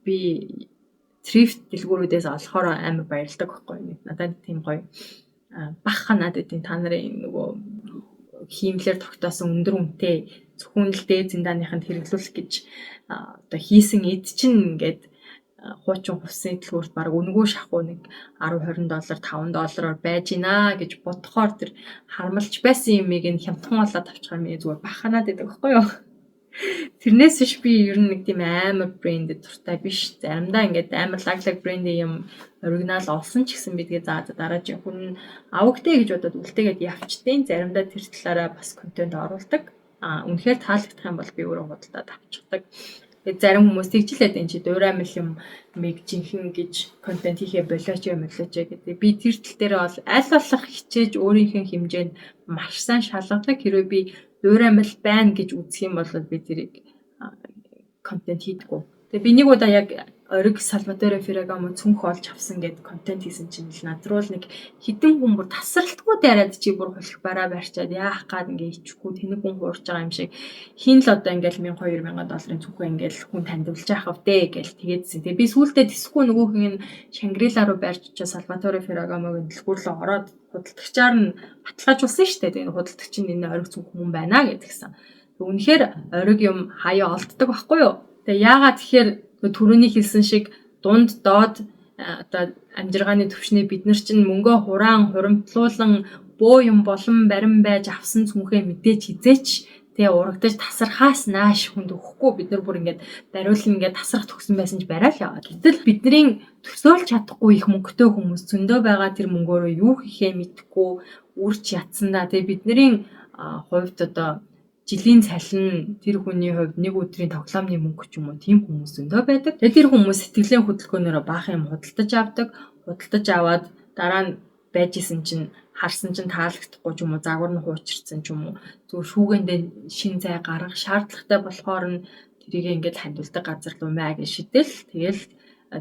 би thrift дэлгүүрүүдээс олохоор амар баярлдаг байхгүй. Надад тийм гоё бах ханаад байдیں۔ Та нарын нөгөө хиймлэр тогтоосон өндөр үнэтэй зөвхөн л дээд зиндааныханд хэрэглүүлэх гэж одоо хийсэн эд чинь ингээд хуучин хувьсны дэлгүүрт баг үнэгүй шахуу нэг 10 20 доллар, 5 доллараар байж гинэ гэж бодохоор тэр харамлж байсан юмыг нь хямдхан болоод авчихаар миний зүгээр баханаад байдаг байхгүй юу? Тэрнээс биш би ер нь нэг тийм амар брэндэд дуртай биш. Заримдаа ингээд амар лаг лаг брендийн юм оригинал олсон ч гэсэн би тэгээ за дараа чи хүн авагтэй гэж бодоод үлдээгээд явчдیں۔ Заримдаа тэр талаараа бас контент оруулдаг. А үнэхээр таалагдах юм бол би өөрөө худалдаад авчихдаг. Тэгээд зарим хүмүүс тэгжлээд энэ чи дуураймал юм мэг жинхэнэ гэж контент хийхээ болооч юм болооч гэдэг. Би тэр тал дээр бол аль болох хичээж өөрийнхөө хэмжээнд маш сайн шалгадаг. Хэрвээ би дуураймал байна гэж үзэх юм бол би тэрийг контент хийдэггүй. Тэгээ би нэг удаа яг ориг Salvatore Ferragamo цүнх олж авсан гэд контент хийсэн чинь л над руу нэг хідэн хүн бүр тасралтгүй дайраад чи бүр хулих бараа барьчаад яах гад ингээ ичхгүй тэнэг хүн хуурж байгаа юм шиг хин л одоо ингээл 1000 2000 долларын цүнхээ ингээл хүн тандвалж яах вдэ гэл тэгээдсэн. Тэгээ би сүүлдээ тэсэхгүй нөгөөх нь Шангрила руу барьж очиж Salvatore Ferragamo-гийн дэлгүүр рүү ороод худалдагчаар нь баталгаажуулсан шүү дээ. Тэгээ худалдагч нь энэ ориг цүнх хүн байна гэдгсэн. Үнэхээр ориг юм хаяа олддог байхгүй юу? Тэгээ яагаад тэгэхээр түрүүний хэлсэн шиг дунд доод одоо амжиргааны түвшний бид нар чинь мөнгөө хураан хуримтлуулан бөө юм болон барин байж авсан цүнхээ мэдээж хизээч Тэгээ урагдаж тасархаас нааш хүнд өгөхгүй бид нар бүр ингээд бариулна, ингээд тасрах төгсөн байсан ч барайл яваа. Гэтэл бидний төсөөлж чадахгүй их мөнгөтэй хүмүүс зөндөө байгаа, тэр мөнгөөрөө юу хийхээ мэдэхгүй үрч ятсандаа. Тэгээ бидний хувьд одоо жилийн цалин тэр хүний хувьд нэг өдрийн тоглоомны мөнгө ч юм уу, тийм хүмүүс зөндөө байдаг. Тэгээ тэр хүмүүс сэтгэлийн хөдөлгөөнөөрөө баахан юм худалдаж авдаг. Худалдаж аваад дараа нь байж исэн чинь харсан чинь таалагдахгүй ч юм уу, загвар нь хуучирсан ч юм уу, зүгээр шүүгээндээ шин зай гаргах шаардлагатай болохоор нь тэрийг ингээд хандуулдаг газар руу маа гэж шидэл, тэгэл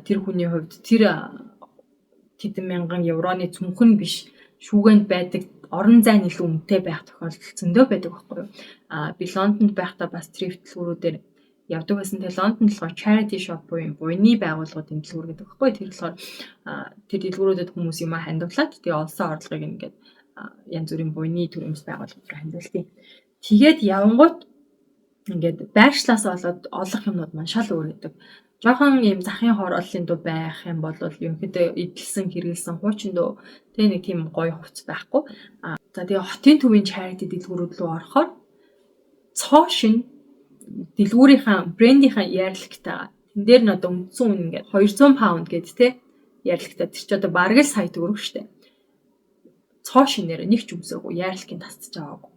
тэр хүний хувьд тэр хэдэн мянган евроны цүнхэн биш, шүүгээнд байдаг орон зай нь илүү үнэтэй байх тохиолдол зөндөө байдаг байхгүй юу. А би Лондонд байхдаа бас thrift дэлгүүрүүдээр явдаг байсан. Тэгээ Лондонд болохоор charity shop буюу буйны байгууллагуудын дэлгүүр гэдэг байхгүй. Тэр болохоор тэр дэлгүүрүүдэд хүмүүс юм хандивлаад, тэгээ олсон орлогыг ингээд янз бүрийн буйны төрөмс байгууллагууд руу хандивалдیں۔ Тэгээд явангууд ингээд байршлаас болоод олох юмнууд маань шал өөр гэдэг. Жохон ийм захын хорооллын дуу байх юм бол ерөнхийдөө эдэлсэн, хэрэгэлсэн хуучин дуу, тэгээ нэг тийм гоё хувцас байхгүй. А за, тэгээ хотын төвийн charity дэлгүүрүүд рүү орохоор цоо шин дэлгүүрийнхаа брендийнхаа яарликтайгаа, тэн дээр нь одоо үндсэн үн ингээд 200 паунд гээд те ярликтай, тэр чи одоо бараг л сая төгрөг штэ. Цоо шинээр нэг ч өмсөөгүй, яарликийг тасцаж аваагүй.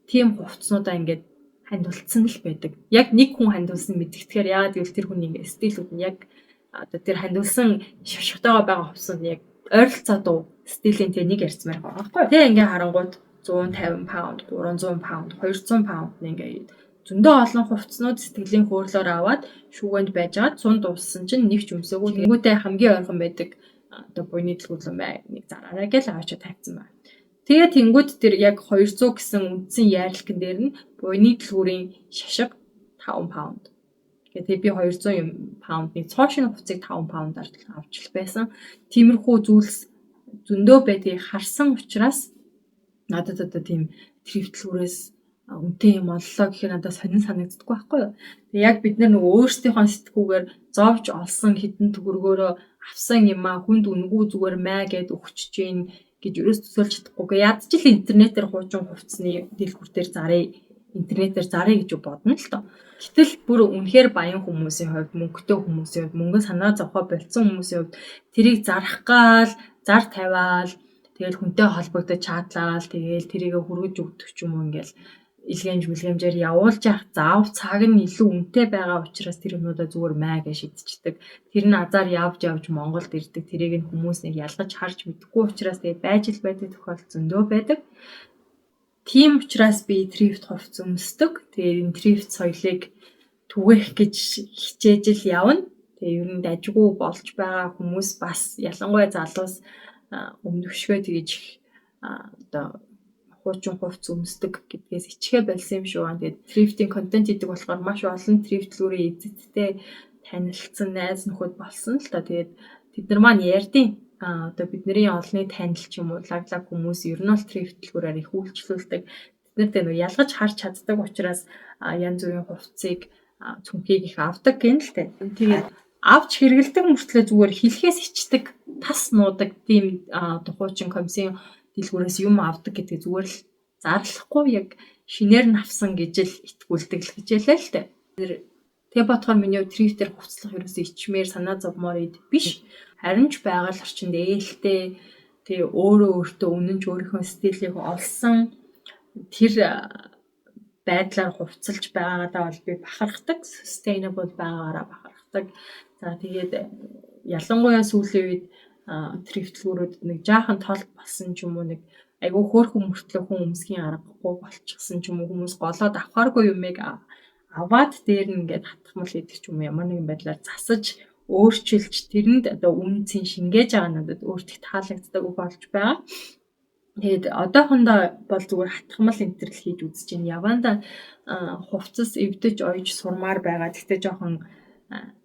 Тийм хувцснуудаа ингээд хандуулсан л байдаг. Яг нэг хүн хандуулсан мэдгэтгэхээр, яагаад гэвэл тэр хүний ингээд стилүүд нь яг одоо тэр хандуулсан шавшигтайгаа байгаа хувцсууд нь яг ойролцоо дуу стилийн тэгээ нэг ярьцмаар байгаа байхгүй. Тэгээ ингээ харангууд 150 паунд, 300 паунд, 200 паунд ингээ зөндөө олон хувцснууд сэтгэлийн хөөрлөөр аваад шүүгээнд байжгаад сун дууссан чинь нэг ч өмсөөгүй. Тэнгүүтээ хамгийн ойрхон байдаг одоо буйны дэлгүүр бай нэг зараарай гэж аваачаа тавьсан байна. Тэгээ тэнгууд тэр яг 200 гэсэн үндсэн яарликэн дээр нь буйны дэлгүүрийн шашиг 5 паунд. Тэгээ би 200 юм паундны цоо шинэ хувцсыг 5 паундаар авч байсан. Тиймэрхүү зүйлс зөндөө байдгийг харсан учраас надад одоо тийм thrift дэлгүүрээс үнэтэй юм оллоо гэхээр надад сонин санагддаггүй байхгүй юу. Тэгээ яг бид нар нөгөө өөрсдийнхөө сэтгүүгээр зовж олсон хэдэн төгрөгөөрөө авсан юмаа хүнд үнэгүй зүгээр маа гэд өгчөж гин гэж ерөөс төсөөлж чадахгүй. Ядч л интернетээр хуучин хувцсны дэлгүүр дээр зарыг, интернетээр зарыг гэж бодно л доо. Гэтэл бүр үнэхээр баян хүмүүсийн хувьд, мөнгөтэй хүмүүсийн хувьд, мөнгө санаа зовхоо болцсон хүмүүсийн хувьд тэрийг зарах гал, зар тавиал, тэгэл хүнтэй холбогдож чаадлаад, тэгэл тэрийгэ хүргэж өгдөг ч юм уу, ингээл илгээмж мэлгэмжээр явуулж явах зав цаг нь илүү үнэтэй байгаа учраас тэр юмнуудаа зүгээр маа гэж шидчихдэг. Тэр нь азар явж явж Монголд ирдэг. Тэрийг нь хүмүүс нэг ялгаж харж мэдэхгүй учраас тэгээд байж л байдаг тохиолдол зөндөө байдаг. Тийм учраас би thrift хувцас өмсдөг. Тэгээд энэ thrift соёлыг түгээх гэж хичээж л явна. Тэгээ ер нь дажгүй болж байгаа хүмүүс бас, ялангуяа залуус, өмнөвшгөө тэгэж их одоо хуучин хувцас өмсдөг гэдгээс ичгээ болсон юм шиг байна. Тэгээд thrift-ийн контент хийдэг болохоор маш олон thrift дэлгүүрийн эзэдтэй танилцсан, найз нөхөд болсон л та. Тэгээд тэд нар маань ярьдیں۔ А одоо бидний олонний танил ч юм уу, лаг лаг хүмүүс ер нь бол thrift дэлгүүрээр их үйлчлүүлдэг. Тэд нар тэгээ нөгөө ялгаж харж чаддаг учраас янз бүрийн хувцсыг, цүнхийг их авдаг гин л тэ. Тэгээд авч хэрэгэлдэг мөртлөө зүгээр хэлхээс ичдэг, тас нуудаг тийм одоо хуучин комиссийн дэлгүүрээс юм авдаг гэдэг зүгээр л зарлахгүй, яг шинээр нь авсан гэж л итгүүлдэг л гэж ялээ л тэ. Тэгээ бодохоор миний хувьд thrift-ээр хувцлах ерөөсөө ичмээр, санаа зовмоор эд биш. Харин ч байгаль орчинд ээлтэй, тэгээ өөрөө өөртөө үнэнч өөрийнхөө стилийг олсон тэр байдлаар хувцалж байгаагаадаа бол би бахархдаг. Sustainable байгаагаараа бахархдаг. За, тэгээд ялангуяа сүүлийн үед thrift дэлгүүрүүд нэг жаахан тол болсон ч юм уу, нэг айгүй хөөрхөн мөртлөө хүн өмсгийн аргагүй болчихсон ч юм уу, хүмүүс голоод авахааргүй юмыг аваад дээр нь ингээд хатгамал идэх ч юм уу, ямар нэгэн байдлаар засаж өөрчилж, тэрэнд одоо үн цэн шингээж байгаа надад өөрт их таалагддаг болж байгаа. Тэгээд одоохондоо бол зүгээр хатгамал энтерл хийж үзэж байна. Яванда хувцас эвдэж ойж сурмаар байгаа. Гэхдээ жоохон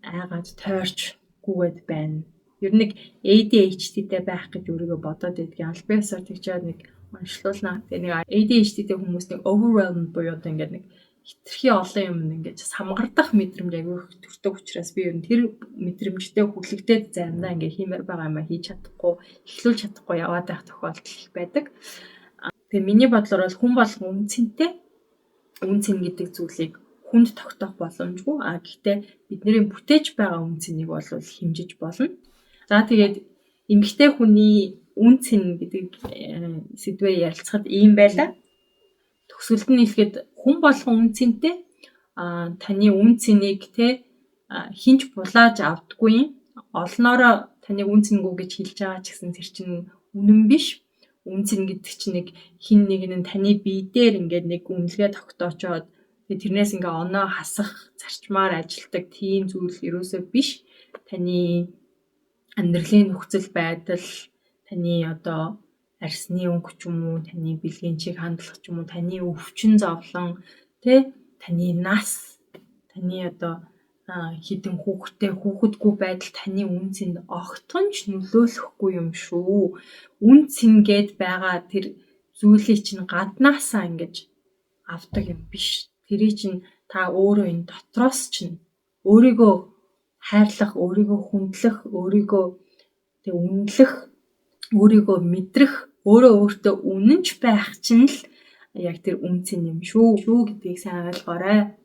айгаад тойрч гүгээд байна. Ер нь нэг ADHD-тэй байх гэж өөрийгөө бодоод байдгийн. Албан ёсоор тэгчээд нэг онцлуулна. Тэгээ нэг ADHD-тэй хүмүүс нэг overwhelmed буюу одоо ингээд нэг хитрхи олон юм ингээд самгардах мэдрэмж аягүй их төрдөг учраас би ер нь тэр мэдрэмжтэй хүлэгдээд заримдаа ингээд хиймээр байгаа юмаа хийж чадахгүй, эхлүүлж чадахгүй яваад байх тохиолдол их байдаг. Тэгээ миний бодлоор бол хүн болгон үнэ цэнтэй. Үн цэн гэдэг зүйлийг хүнд тогтоох боломжгүй. А гэхдээ бидний бүтээж байгаа үн цэнийг бол хэмжиж болно. За, тэгээд эмэгтэй хүний үн цэн гэдэг сэдвээ ярилцахад ийм байлаа. Төгсгөлд нь хэлэхэд хүн болгон үн цэнтэй. А таны үн цэнийг те хэн ч булааж авдаггүй юм. Олноороо таныг үн цэнгүй гэж хэлж байгаа ч гэсэн тэр чинь үнэн биш. Үн цэн гэдэг чинь нэг хэн нэг нь таны бие дээр ингээд нэг үнэлгээ тогтоочоод тэгээ тэрнээс ингээ оноо хасах зарчмаар ажилладаг тийм зүйл ерөөсөө биш. Таны амьдралын нөхцөл байдал, таны одоо арьсны өнгө ч юм уу, таны бэлгийн чиг хандлага ч юм уу, таны өвчин зовлон, тэ, таны нас, таны одоо хэдэн хүүхэдтэй, хүүхэдгүй байдал таны үн цэнд огтхон ч нөлөөлөхгүй юм шүү. Үн цэн гээд байгаа тэр зүйлийг чинь гаднаасаа ингэж авдаг юм биш. Тэрийг чинь та өөрөө энэ дотроос чинь өөрийгөө хайрлах, өөрийгөө хүндлэх, өөрийгөө тэг үнэлэх, өөрийгөө мэдрэх, өөрөө өөртөө үнэнч байх чинь л яг тэр үн цэн юм шүү гэдгийг сайн ойлгоорой.